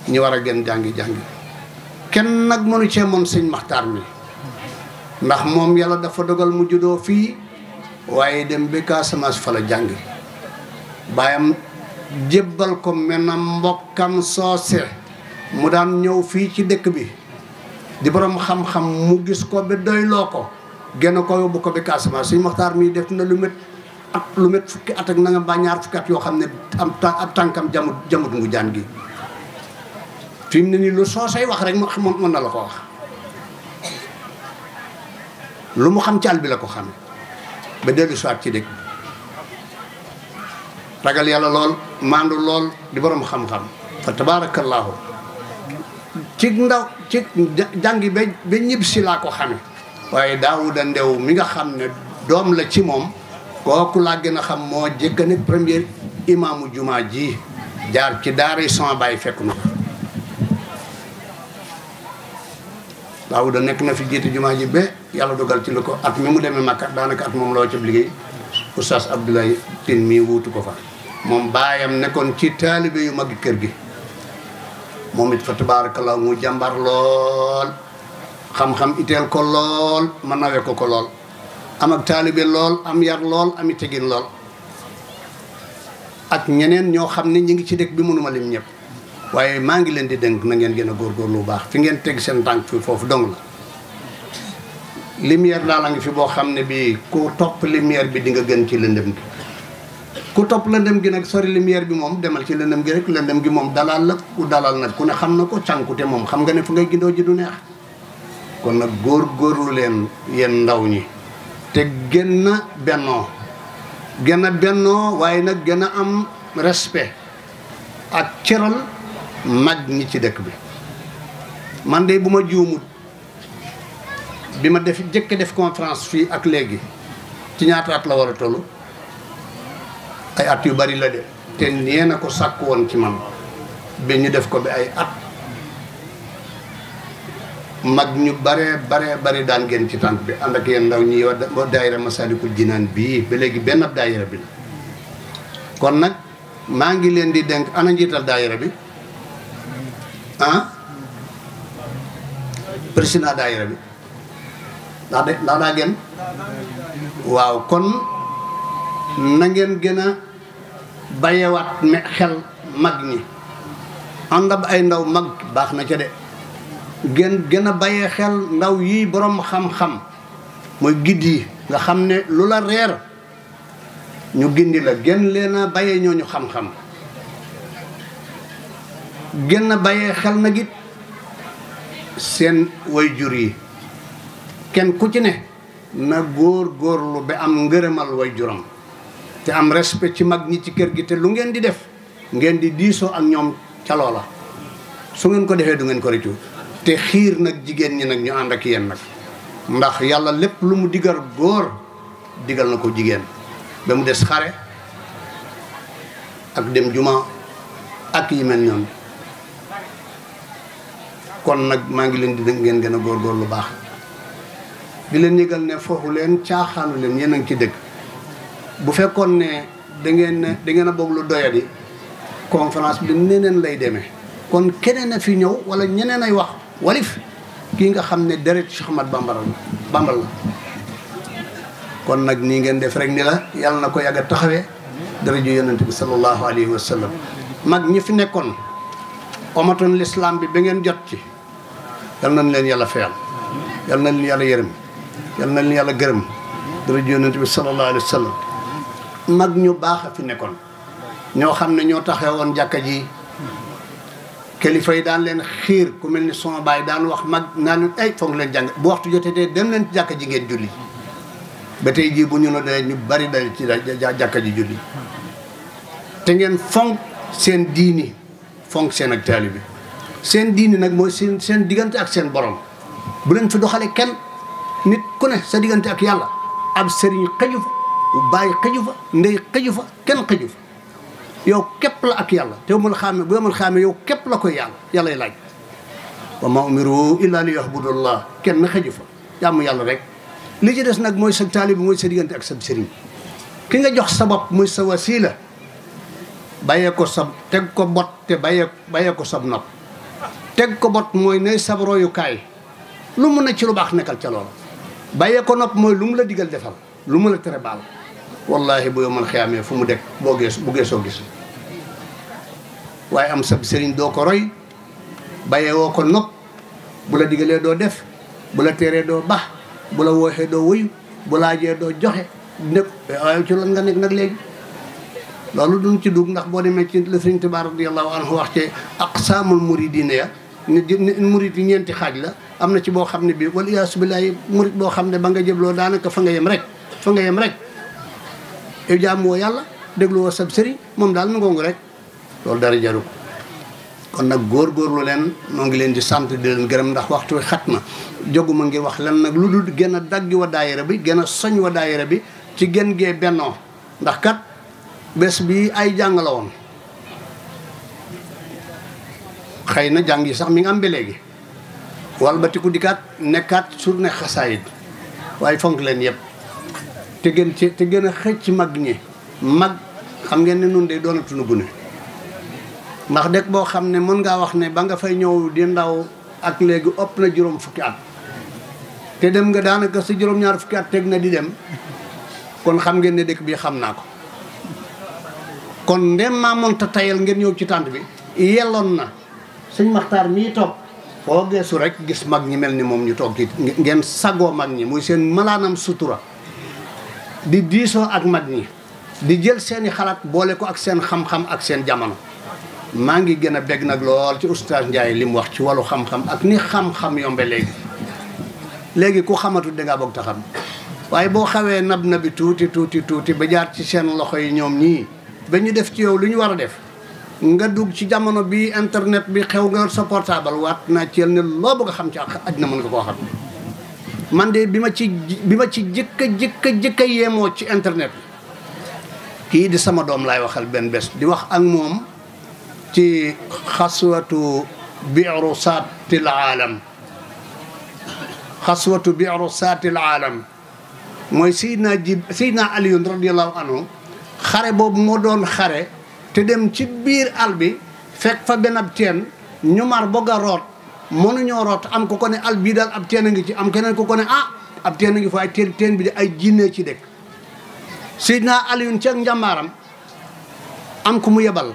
[SPEAKER 15] ñi war a gën jàngi kenn nag mënu cee moom sëñ Maxtaar mi ndax moom yàlla dafa dogal mu juddoo fii waaye dem ba Casamance fa la jàngi baayam jébbal ko mel na mbokkam soose mu daan ñëw fii ci dëkk bi di borom xam-xam mu gis ko ba doyloo ko génn ko yóbbu ko ba Casamance sëñ Maxtaar mi def na lu met fukki at ak na nga ba ñaar fukki at yoo xam ne ab tànkam jamut ngu jaan gi fi mu ne nii lu soosay wax rek mën na la ko wax lu mu xam ci àll bi la ko xam ba dellu soit ci dëkk ragal yàlla lool maandu lool di borom xam-xam fa tabaarakallaahu ci ndaw ci jàngi ba ñib si laa ko xame waaye Daawuda Ndew mi nga xam ne doom la ci moom kooku laa gën a xam moo jëkk ne premier imaamu jumaa ji jaar ci daara sama baay fekk na Daawuda nekk na fi jiite jumaa ji ba yàlla dogal ci lu ko at mi mu demee Makka daanaka at moom loo ca liggéey Oustaz Abdoulaye Tine mii wuutu ko fa moom baayam nekkoon ci taalibe yu mag kër gi moom it fa tabaarakallaa mu jàmbar lool xam-xam iteel ko lool ma nawe ko lool am ak taalibe lool am yar lool ami tegin lool ak ñeneen ñoo xam ne ñi ngi ci dëkk bi mënuma lim ñëpp waaye maa ngi leen di dénk na ngeen gën a góorgóorlu lu baax fi ngeen teg seen tànk fi foofu dong la lumière daal a ngi fi boo xam ne bii ku topp lumière bi di nga gën ci lëndëm gi ku topp lëndëm gi nag sori lumière bi moom demal ci lëndëm gi rek lëndëm gi moom dalal la ku dalal nag ku ne xam na ko cànkute moom xam nga ne fu ngay gindoo ji du neex kon nag góorgóorlu leen yéen ndaw ñi te gën a bennoo waaye nag gën a am respect ak cëral mag ñi ci dëkk bi man de bu ma juumut bi ma jëkk def conférence fii ak léegi ci ñaata at la war a toll ay at yu bari la de te yéen a ko sàkk woon ci man ba ñu def ko bi ay at mag ñu bare daan ngeen ci tànk bi ànd ak yéen ndaw ñi yow daayira Masaalikul Jinaan bii ba léegi benn ab daayira bi la kon nag maa ngi leen di dénk ana njiital daayira bi président daayira bi ndax daa gën waaw kon na ngeen gën a bayewaat xel mag ñi ànd ab ay ndaw mag baax na ca de gën a bayee xel ndaw yi borom xam-xam mooy gidd yi nga xam ne lu la reer ñu gindi la gën leen a bayee ñooñu xam-xam gën a bayee xel nag it seen waajur yi kenn ku ci ne na góorlu ba am ngërëmal waajuram te am respect ci mag ñi ci kër gi te lu ngeen di def ngeen di diisoo ak ñoom ca loola su ngeen ko defee du ngeen ko rëccu te xiir nag jigéen ñi nag ñu ànd ak yéen nag ndax yàlla lépp lu mu digal góor digal na ko jigéen ba mu des xare ak dem juma ak yi mel ñoom kon nag maa ngi leen di ngeen gën a góorgóorlu lu baax di leen yëgal ne foofu leen caaxaanu leen yéen a ngi ci dëgg bu fekkoon ne da ngeen a bëgg lu doyadi conférence bi neneen lay demee kon keneen a fi ñëw wala ñeneen ay wax walif kii nga xam ne deret Cheikh Ahmad Bamba la kon nag nii ngeen def rek ni la yàlla na ko yàgg a taxawee dara ju yonent bi sallallahu alayhi wa sallam mag ñi fi nekkoon omatoon l'islam bi ba ngeen jot ci yal nañ leen yàlla feyal yal nañ leen yàlla yërëm yal nañ leen yàlla gërëm dara ju yonent bi sallallahu alayhi wa sallam mag ñu baax a fi nekkoon ñoo xam ne ñoo taxee woon jàkka ji kilifa yi daan leen xiir ku mel ni sama baay daan wax mag naa leen ay foog leen jàng bu waxtu jotee te dem leen ci jàkka ji ngeen julli ba tey jii bu ñu la dee ñu bari day ci jàkka ji julli te ngeen fonk seen diini fonk seen ak taalibe bi seen diini nag mooy seen diggante ak seen borom bu leen fi doxale kenn nit ku ne sa diggante ak yàlla ab sëriñ xëju fa bàyyi xëju fa ndey xëju fa kenn xëju fa yow képp la ak yàlla te bu yomal xaame yow képp la koy yàllay laaj wa ma umiru illa li yahbudullah kenn xëju fa jàmm yàlla rek li ci des nag mooy sa taalibe bi mooy sa diggante ak sa sëriñ ki nga jox sa bopp muy sa wasila bàyyee ko sab teg ko bot te bàyyee ko sab nopp teg ko bot mooy nay sab royukaay lu mu ne ci lu baax nekkal ca loolu bàyyee ko nopp mooy lu mu la digal defal lu mu la tere baal wallahi bu yomal xiyaamee fu mu dekk bu geesoo gis waaye am sab sëriñ doo ko roy bàyyee woo ko nopp bu la digalee doo def bu la teree doo baax bu la wooxee doo wuyu bu laajee doo joxe nekk waaye ci lan nga nekk nag léegi loolu duñ ci dugg ndax boo demee ci la Sëriñ Tuubaa radiyallahu anhu wax ci aqsaamul muridiina ya nit murid yi ñeenti xaaj la am na ci boo xam ne bii wala iyaasu billaahi murid boo xam ne ba nga jëbloo daanaka fa nga yem rek yow jaamu woo yàlla déglu woo sab sëriñ moom daal nangoongu rek loolu dara jaru ko kon nag góorgóorlu leen noo ngi leen di sant di leen gërëm ndax waxtu wi xat na jóguma ngir wax len nag lu dul gën a daggi wa daayira bi gën a soñ wa daayira bi ci gën gee bennoo ndax kat bés bi ay jàng la woon xëy na jàng yi sax mi ngi am ba léegi wal ba tiku dikkaat nekkaat journée xasaayid waaye fonk leen yëpp te gën a xëcc mag ñi mag xam ngeen ne nun de doonatuñu gune ndax dëkk boo xam ne mën ngaa wax ne ba nga fay ñëw di ndaw ak léegi ëpp na juróom fukki at te dem nga daanaka sa juróom-ñaar fukki at teg na di dem kon xam ngeen ne dëkk bi xam naa ko kon ndem maa monta tayal ngeen ñëw ci tànt bi yelloon na sëñ Maxtaar mii toog foo geesu rek gis mag ñi mel ni moom ñu toog ci ngeen sagoo mag ñi muy seen malaanam sutura di diisoo ak mag ñi di jël seeni xalaat boole ko ak seen xam-xam ak seen jamono maa ngi gën a bég nag lool ci oustaz Ndiaye li mu wax ci wàllu xam-xam ak ni xam-xam yombe léegi ku xamatul dangaa bëgg ta xam waaye boo xawee nab na bi tuuti ba jaar ci seen loxo yi ñoom ñii ba ñu def ci yow lu ñu war a def nga dugg ci jamono bi internet bi xew nga sa portable waat naa ci ne loo bëgg a xam ci àddina mën nga koo xam man de bi ma ci jëkka yeemoo ci internet kii di sama doom laay waxal benn bés di wax ak moom ci xaswatu bi'ru saatil aalam mooy Seydina Aliyun radiyallahu anhu xare boobu moo doon xare te dem ci biir àll bi fekk fa benn ab teen ñu mar bëgg a root mënuñoo root am ko ne àll bii daal ab teen a ngi ci am keneen ko ne ab teen a ngi fa ay teen bi di ay jinne ci dëkk Seydina Aliyun ci ak njàmbaaram am ku mu yebal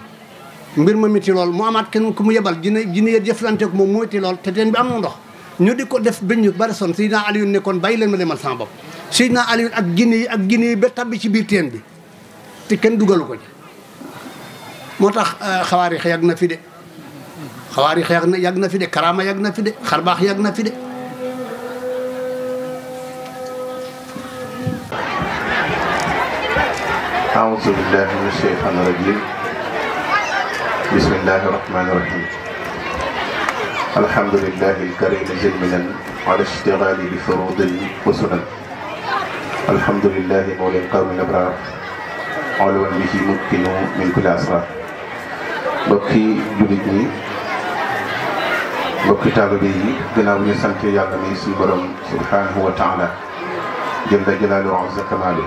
[SPEAKER 15] mbir ma miti lool mu amaat kenn ku mu yebal jinne yee jëflante ko moom mu miti lool te teen bi am na ndox ñu di ko def bañ ñu bari son Seydina Aliyun ne kon bàyyi leen ma demal sama bopp Seydina Aliyun ak jinne yi ba tabbi ci biir teen bi te kenn dugalu ko ci moo tax xawaari yàgg na fi de yàgg na fi de karaama yàgg na fi de xarbaax yàgg na fi de
[SPEAKER 18] أعوذ بالله من الشيطان الرجيم بسم الله الرحمن الرحيم الحمد لله الكريم ذي المنن على اشتغال بفروض وسنن الحمد لله مولى القوم الأبرار علوا به ممكن من كل أسرار mbokki jullit ñi mbokki taalibe yi gannaaw ñu sant yàlla mi suñu borom subhanahu wa taala jalla jalaaluhu wa azza kamaalu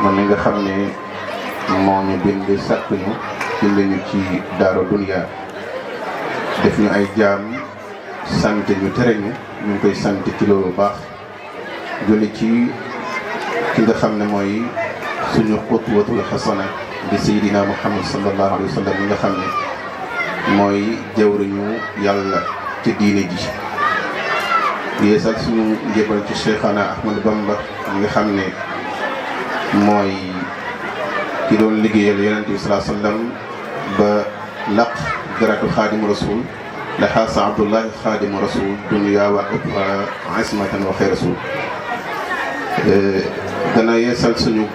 [SPEAKER 18] moom mi nga xam ne moo ñu bind sàkk ñu bind ñu ci daaro dunya def ñu ay jaam sant ñu tere ñu ngi koy sant ci loolu baax julli ci ki nga xam ne mooy suñu xutwatul xasana di Seydina Muhammad sallallahu alayhi wa sallam mi nga xam ne mooy jawriñu yàlla ci diine ji yeesal suñu njébal ci Cheikhana Ahmadou Bamba mi nga xam ne mooy ki doon liggéeyal yonent bi sallallahu alayhi wa sallam ba laq garatu xaadimu rasul la xaasa Abdullahi xaadimu rasul dunya wa uxra ismatan wa xayr rasul dana yeesal suñu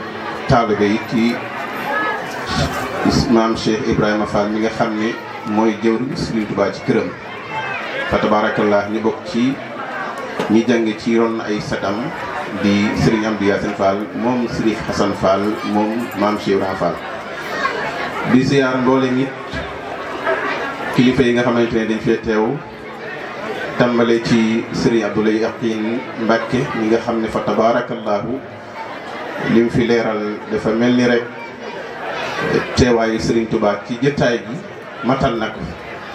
[SPEAKER 18] taalibe yi ci maam Cheikh Ibrahima Fall mi nga xam ne mooy jëwriñ Serigne Touba ci këram fa tabarakallah ñu bokk ci ñi jàng ci ron ay satam di Serigne Amdi Yacine Fall moom Serif Hassan Fall moom maam Cheikh Ibrahima Fall di ziar mboole nit kilifa yi nga xamante ne dañ fee teew tàmbale ci Serigne Abdoulaye Yaqin Mbacke mi nga xam ne fa tabarakallahu lim fi leeral dafa mel ni rek teewaayu Serigne Touba ci jëtaay gi matal na ko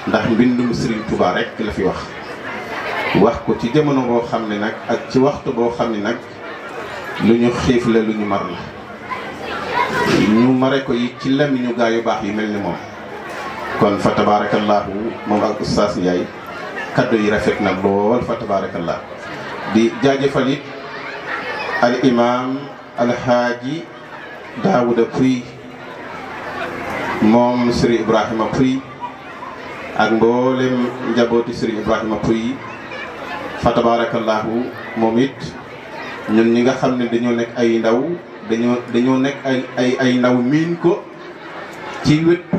[SPEAKER 18] ndax mbindum Serigne Touba rek la fi wax ko ci jamono boo xam ne nag ak ci waxtu boo xam ne nag lu ñu xiif la lu ñu mar la ñu mare ko yi ci lamiñu gaa yu baax yi mel ni moom kon fa tabarakallahu moom ak Oustaz Ndiaye kaddu yi rafet na lool fa tabarakallahu di jaajëfal it al imam alhaaji Daouda Pouy moom Serigne Ibrahima Pouy ak mboolem njabooti Serigne Ibrahima Pouy fa tabarakallahu moom it ñun ñi nga xam ne dañoo nekk ay ndaw dañoo nekk ay ndaw miin ko ci wettu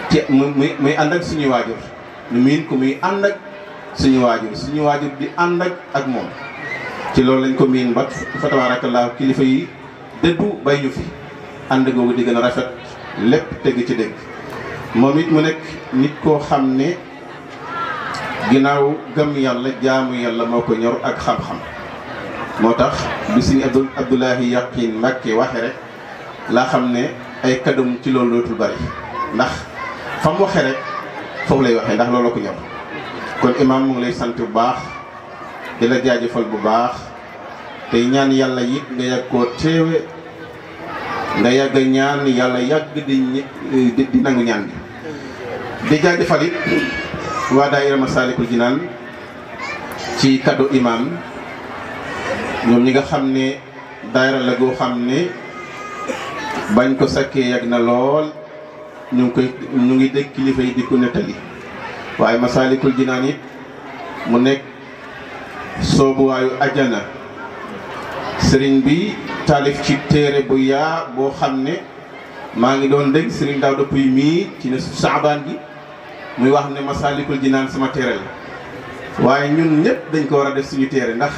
[SPEAKER 18] ci muy ànd ak suñu waajur ñu miin ko muy ànd ak suñu waajur di ànd ak moom ci loolu lañ ko miin ba fa tabarakallahu kilifa yi dëddu bay ñu fi ànd googu di gën a rafet lépp teg ci dégg moom it mu nekk nit koo xam ne ginnaaw gëm yàlla jaamu yàlla moo ko ñor ak xam-xam moo tax bi Sëriñ Abdoulahi Yaqin Mbàkke waxe rek laa xam ne ay kaddum ci loolu dootul bari ndax fa mu waxe rek foofu lay waxee ndax loolu ko ñor kon imam mu ngi lay sant bu baax di la jaajëfal bu baax tey ñaan yàlla it nga yàgg koo teewe nga yàgg ñaan yàlla yàgg di nangu ñaan bi di jaajëfal it waa daayira Masaalikul Jinaan ci kaddu imam ñoom ñi nga xam ne daayira la goo xam ne bañ ko sakkee yàgg na lool ñu ngi dégg kilifa yi di ko nettali waaye Masaalikul Jinaan it mu nekk soobuwaayu ajjana sëriñ bi taalif ci téere bu yaa boo xam ne maa ngi doon dégg sëriñ Daouda Pouy mii ci ne saabaan gi muy wax ne Masaalikul Jinaan sama téere la waaye ñun ñëpp dañ ko war a def suñu téere ndax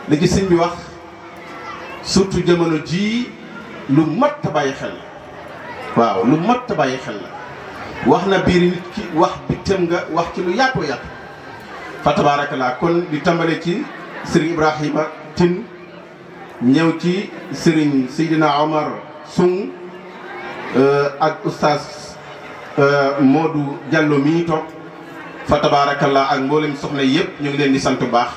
[SPEAKER 18] li ci sëñ bi wax surtout jamono jii lu mat a bàyyi xel la waaw lu mat a bàyyi xel la wax na biir nit ki wax bitam nga wax ci lu yaatoo yaatu fa tabarakallah kon di tàmbale ci sëriñ Ibrahima Tine ñëw ci sëriñ Seydina Omar Sung ak oustaz Modou Diallo mii toog fa tabarakallah ak mboolem soxna yëpp ñu ngi leen di sant bu baax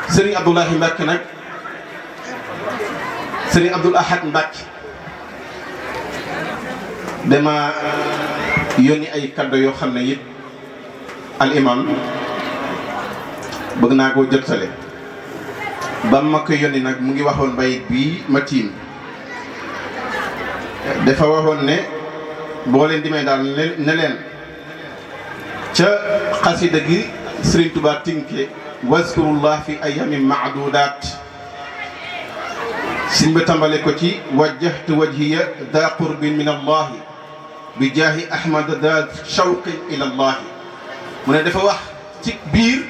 [SPEAKER 18] sëriñ Abdoulahi Mbacke nag sëriñ Abdoul Ahad Mbacke dama yónni ay kaddo yoo xam ne it al imam bëgg naa koo jottale ba ma ko yónni nag mu ngi waxoon bayit bii ma tiim dafa waxoon ne boo leen dimee daal ne leen ca xasida gi Sëriñ Tuubaa tinke waskurullah fi ayamin maadudat siñ ba tàmbale ko ci wajjahtu wajhiya da qurbin min allahi bi jaahi ahmad da shawqin ila allahi mu ne dafa wax ci biir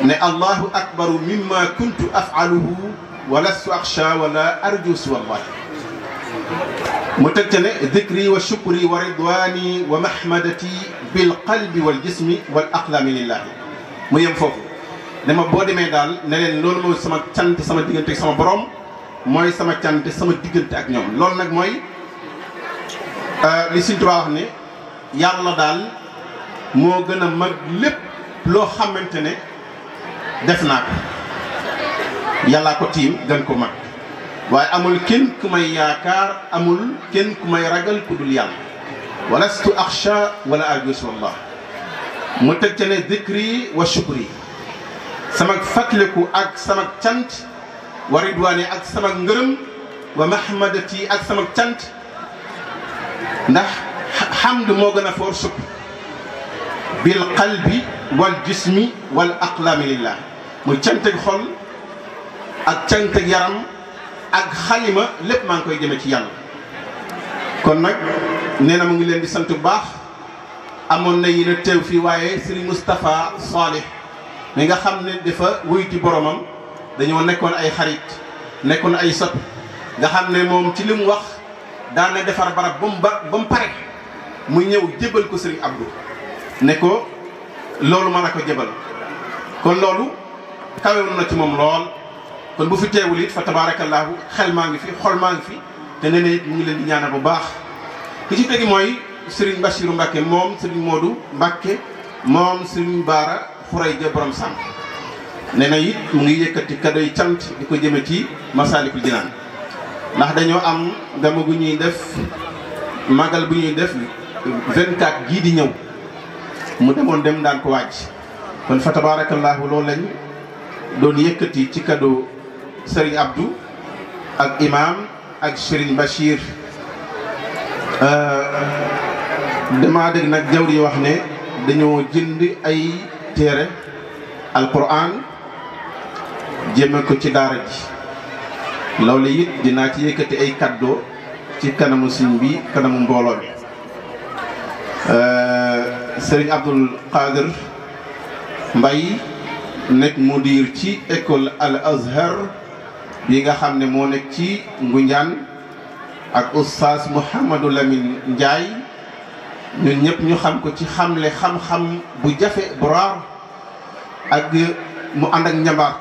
[SPEAKER 18] ne allahu akbaru mimma kuntu af'aluhu wa lastu akhsha wala arju siwa allahi mu teg ca ne dikri wa shukri wa ridwani wa mahmadati bil qalbi wal jismi wal aqlami lillahi mu yem foofu dama boo demee daal ne leen loolu mooy sama cant sama diggante ak sama borom mooy sama cant sama diggante ak ñoom loolu nag mooy li Sëriñ Tuubaa wax ne yàlla daal moo gën a mag lépp loo xamante ne def naa ko yàllaa ko tiim gën ko mag waaye amul kenn ku may yaakaar amul kenn ku may ragal ku dul yàlla walastu axsha wala arjus wallah mu teg ca ne dikri wa shukri sama fàttaliku ak sama cant wa ridwaani ak sama ngërëm wa mahmadati ak sama cant ndax hamd moo gën a foor shukr bil qalbi wal jismi wal aqlami lillah muy cant ak xol ak cant ak yaram ak xalima lépp maa ngi koy jëme ci yàlla kon nag nee na mu ngi leen di sant bu baax amoon na yéen a teew fii waaye Serigne Moustapha Salih mi nga xam ne dafa wuyti boromam dañoo nekkoon ay xarit nekkoon ay sot nga xam ne moom ci li mu wax daana defar barab ba mu pare mu ñëw jébal ko Serigne Abdou ne ko loolu mën a ko jébal kon loolu kawewu na ci moom lool kon bu fi teewul it fa tabaarakallaahu xel maa ngi fi xol maa ngi fi te nee na it mu ngi leen di ñaanal bu baax ki ci tegi mooy Serigne Bachirou Mbacke moom Serigne Modou Mbacke moom Serigne Baara Xuray ja borom sàmm nee na it mu ngi yëkkati kadoy cant di ko jëme ci Masaalikul Jinaan ndax dañoo am gama gu ñuy def magal bu ñuy def 24 gii di ñëw mu demoon dem daan ko wàcc kon fa tabaarakallaahu loolu lañ doon yëkkati ci kado Serigne Abdou ak imam ak Serigne Bachir damaa dégg nag jawri yi wax ne dañoo jënd ay téere alquran jéeme ko ci daara ji loolu it dinaa ci yëkkati ay cadeau ci kanamu sëñ bi kanamu mbooloo mi Serigne Abdoul Qadir Mbaye nekk mudir ci école Al Azhar bi nga xam ne moo nekk ci Ngunjaan ak oustaz Mouhamadou Lamine Ndiaye ñun ñëpp ñu xam ko ci xamle xam-xam bu jafe bu raar ak mu ànd ak njambaat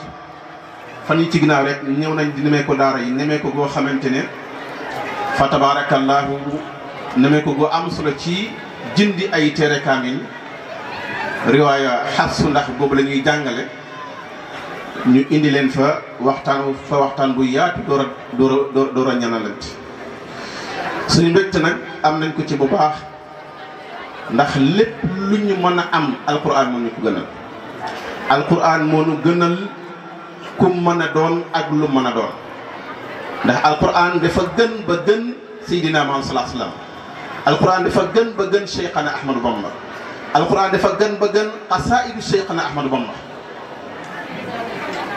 [SPEAKER 18] fan yi ci ginnaaw rek ñëw nañ di nemee ko daara yi nemee ko goo xamante ne fa tabarakallahu nemee ko goo am solo ci jëndi ay téere kaamil riwaaya xafsu ndax boobu la ñuy jàngale ñu indi leen fa waxtaan bu yaatu door a ñanalante suñu mbégte nag am nañ ko ci bu baax ndax lépp lu ñu mën a am alquran moo ñu ko gënal alquran moo ñu gënal ku mën a doon ak lu mën a doon ndax alquran dafa gën ba gën Seydina Muhammad sallallahu alayhi wasallam alquran dafa gën ba gën Cheikhana Ahmadou Bamba alquran dafa gën ba gën xasaidu Cheikhana Ahmadou Bamba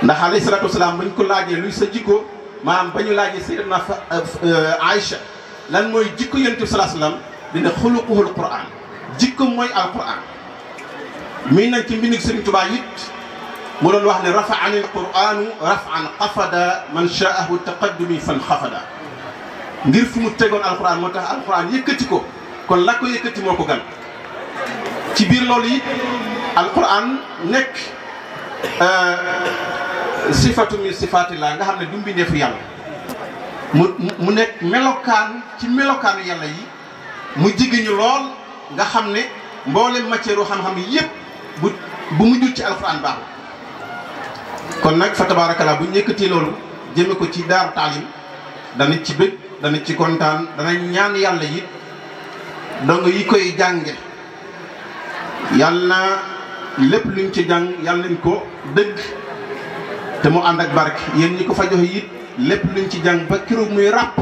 [SPEAKER 18] ndax alayhi salaatu wasalaam bañ ko laajee luy sa jikko maanaam ba ñu laajee Sayyidatuna Aïcha lan mooy jikko Yonent bi sallallahu alayhi wasallam dina xuluquhul quran jikko mooy alquran mii nañ ci mbindig Serigne Touba it mu doon wax ne rafaani alquranu rafan xafada man shaahu taqaddumi fan xafada ngir fu mu tegoon alquran moo tax alquran yëkkati ko kon la ko yëkkati moo ko gan ci biir loolu it alquran nekk sifatu min sifatillah nga xam ne du mbindeefu yàlla mu nekk melokaan ci melokaanu yàlla yi mu jege ñu lool nga xam ne mboolem matière xam-xam yi yëpp bu mujjul ci alquran baaxul kon nag fa tabarakallah bu ñu yëkkatee loolu jëme ko ci daaru taalim dana ci bëgg dana ci kontaan dana ñaan yàlla yi dong yi koy jànge yàlla na lépp luñ ci jàng yàlla nañ ko dëgg te mu ànd ak barke yéen ñi ko fa joxe it lépp luñ ci jàng ba kiroog muy ràpp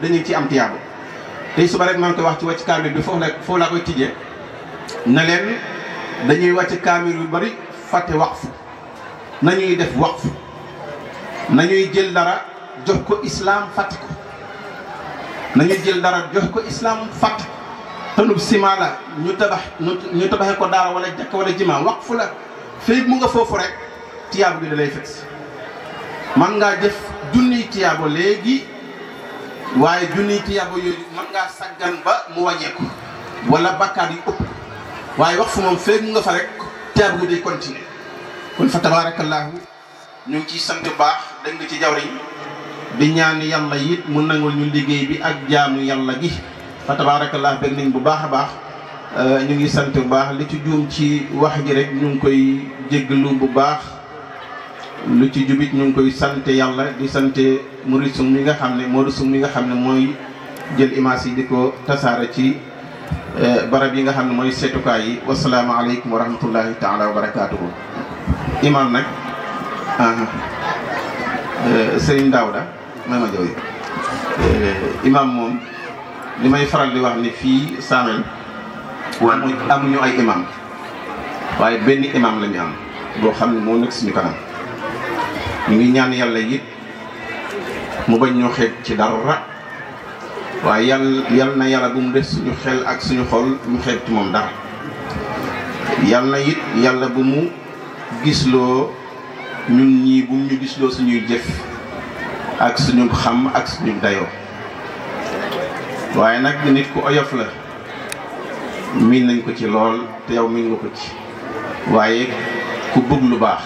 [SPEAKER 18] dañu ci am tiyaaba tey suba rek maa ngi koy wax ci wàcc kaamil bi foofu laa koy tijjee na leen dañuy wàcc kaamil yu bari fàtte waqf nañuy def waqf nañuy jël dara jox ko islam fàtte ko nañuy jël dara jox ko islam fàtte tanub ciment la ñu tabaxe ko daara wala jàkk wala jima waqf la feeg mu nga foofu rek tiyaabo bi da lay fekk man ngaa def junniy tiyaabo léegi waaye junniy tiyaabo yooyu man ngaa saggan ba mu wàññeeku wala bakkaar yu ëpp waaye wax fu moom feeg mu nga fa rek tiyaaba gi day continuer kon fa tabaarakallaahu ñu ngi ciy sant bu baax dañ nga ci jawriñ di ñaan yàlla it mu nangul ñu liggéey bi ak jaamu yàlla gi fa tabaarakallaahu bég nañ bu baax a baax ñu ngi sant bu baax li ci juum ci wax ji rek ñu ngi koy jéggalu bu baax lu ci jubit ñu ngi koy sant yàlla di sant Mouride Sow mi nga xam ne Modou Sow mi nga xam ne mooy jël image yi di ko tasaare ci barab yi nga xam ne mooy seetukaay yi wasalaamaaleykum wa rahmatullahi taala wa barakaatuhu. imam nag Serigne Daouda may ma jooy imam moom li may faral di wax ni fii Samel amuñu ay imam waaye benn imam la ñu am boo xam ne moo nekk suñu kanam ñu ngi ñaan yàlla it mu bañ ñoo xeeb ci dara waaye yal na yàlla bu mu def suñu xel ak suñu xol mu xeeb ci moom dara yal na it yàlla bu mu gisloo ñun ñii bu mu ñu gisloo suñuy jëf ak suñu xam ak suñu dayoo waaye nag nit ku oyof la miin nañ ko ci lool te yow miin nga ko ci waaye ku bëgg lu baax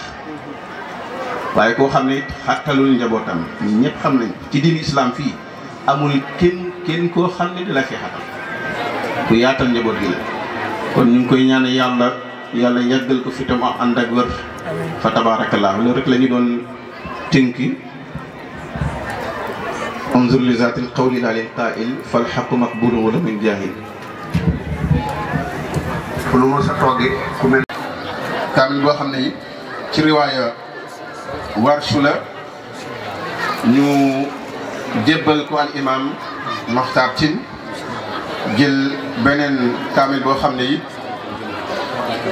[SPEAKER 18] waaye koo xam ne xattalul njabootam ñun ñëpp xam nañ ci diini islam fii amul kenn koo xam ne di la fi xatal ku yaatal njaboot gi la kon ñu ngi koy ñaan yàlla yàggal ko fi tam ànd ak wër fa tabarakallah loolu rek la ñu doon tënki anzur li zaatil qawli laa lil qaa'il fal haqqu maqbuulun wala min jaahil lu ma sa toogee ku mel kaamil boo xam ne ci riwaaya Warshu la ñu jébbal ko al imam Maxtaar Tine jël beneen kaamil boo xam ne it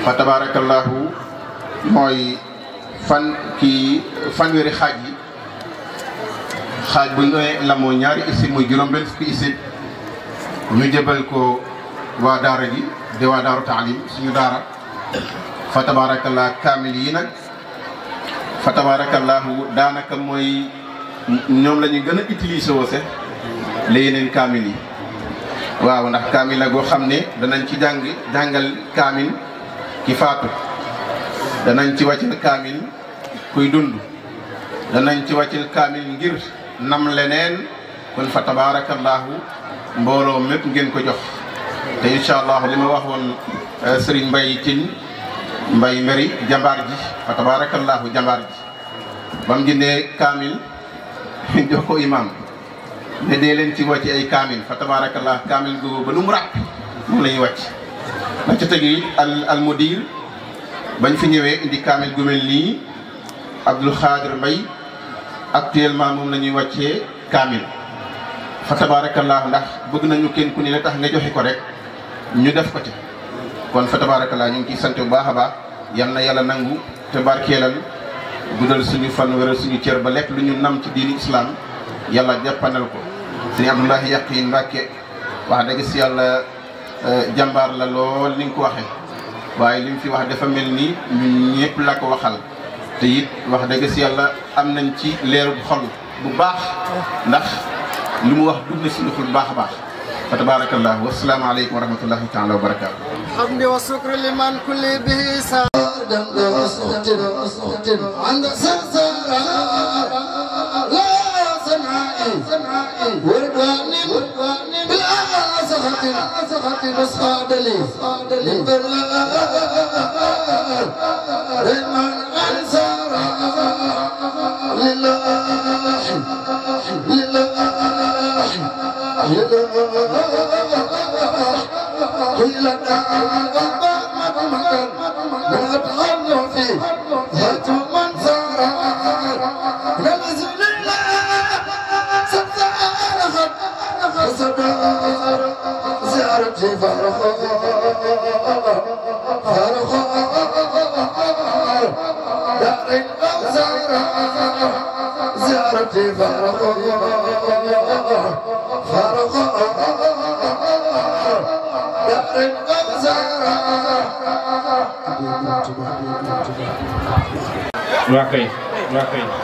[SPEAKER 18] fa tabarakallahu mooy fanweeri xaaj yi xaaj bu ne la moo ñaari isib muy juróom-benn fukki isib ñu jébbal ko waa daara ji di waa daaru taalim suñu daara fa tabarakallah kaamil yi nag fa tabarakallahu daanaka mooy ñoom la ñu gën a utiliser woo sax la yeneen kaamil yi waaw ndax kaamil la goo xam ne danañ ci jàngal kaamil ki faatu danañ ci wàccal kaamil kuy dund danañ ci wàccal kaamil ngir nam leneen kon fa tabarakallahu mbooloo mépp ngeen ko jox te incha allah li ma wax woon Serigne Mbaye Tine Mbaye Mbéri jàmbaar ji fa tabarakallahu jàmbaar ji ba mu jëndee kaamil jox ko imam ne dee leen ci wàcc ay kaamil fa tabarakallah kaamil googu ba nu mu ràpp moom la ñuy wàcc la ca tegi al mudir bañ fi ñëwee indi kaamil gu mel nii Abdoul Khadir Mbaye actuellement moom la ñuy wàccee kaamil fa tabarakallah ndax bëgg nañu kenn ku ne la tax nga joxe ko rek ñu def ko ci kon fa tabarakallah ñu ngi ciy sant bu baax a baax yal na yàlla nangu te barkeelal guddal suñu fan wéral suñu cër ba lépp lu ñu nam ci diini islam yàlla jàppandal ko sëñ Abdoulahi Yaqin Mbàkke wax dëgg si yàlla jàmbaar la lool ni nga ko waxee waaye li mu fi wax dafa mel ni ñun ñëpp la ko waxal te it wax dëgg si yàlla am nañ ci leeru xol bu baax ndax li mu wax dugg na suñu xol bu baax a baax fa tabarakallah wasalaamu aleykum wa rahmatullahi taala wa barakatu
[SPEAKER 19] hamdi wa sukri liman kulli bihi sa عند سرسارة لا سمعي وردواني بلا سخط نسخة دلي من برلال رحمن أنصارا لله كل زيارتي فارخة دار الأوزارة زيارتي فارخة دار الأوزارة
[SPEAKER 1] waa kay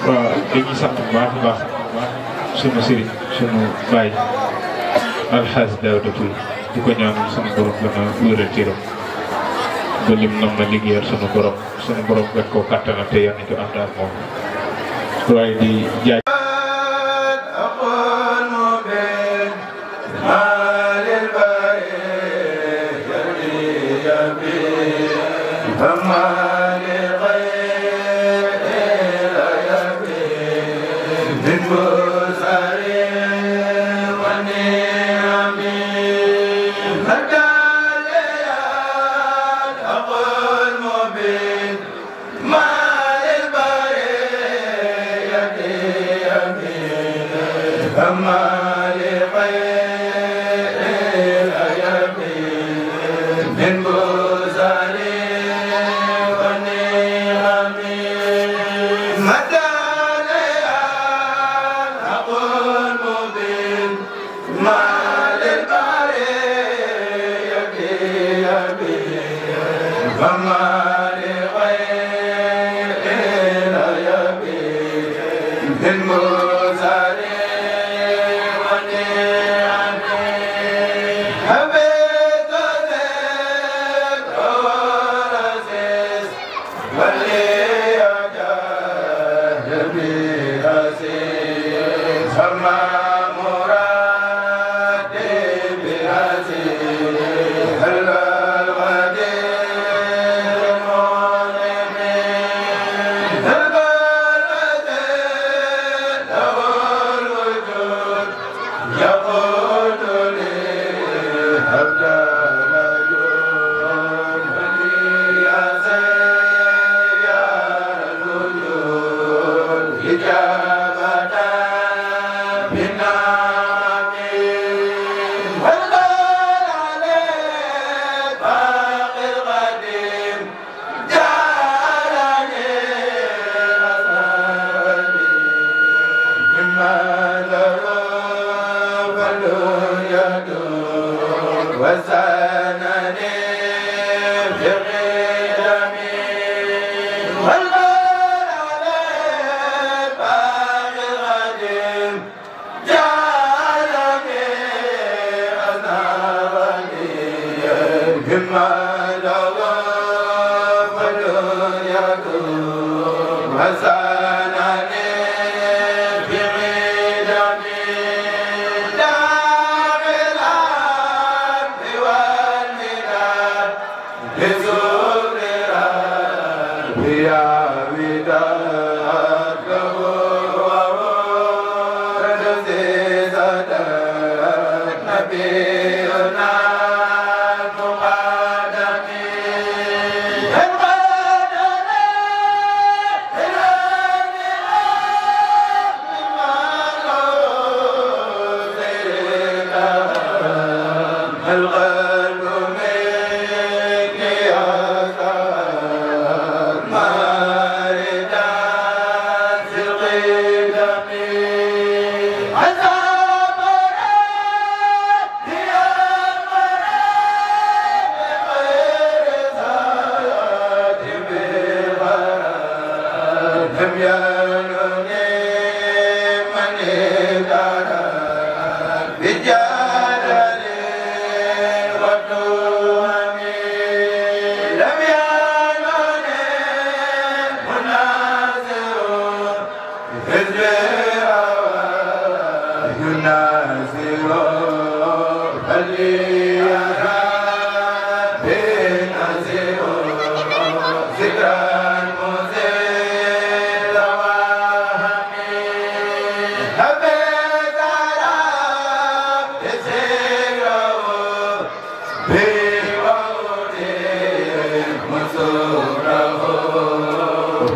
[SPEAKER 1] waaw dañuy sant bu baax a baax sunu sëriñ sunu baay Alxaaj Daawda Pouye di ko ñaanal sama borom gën a wéral cëram ba lim nam na liggéeyal sunu borom gën koo kàttanal te yàlla ci ànd ak moom waaye di jaay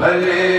[SPEAKER 19] Hare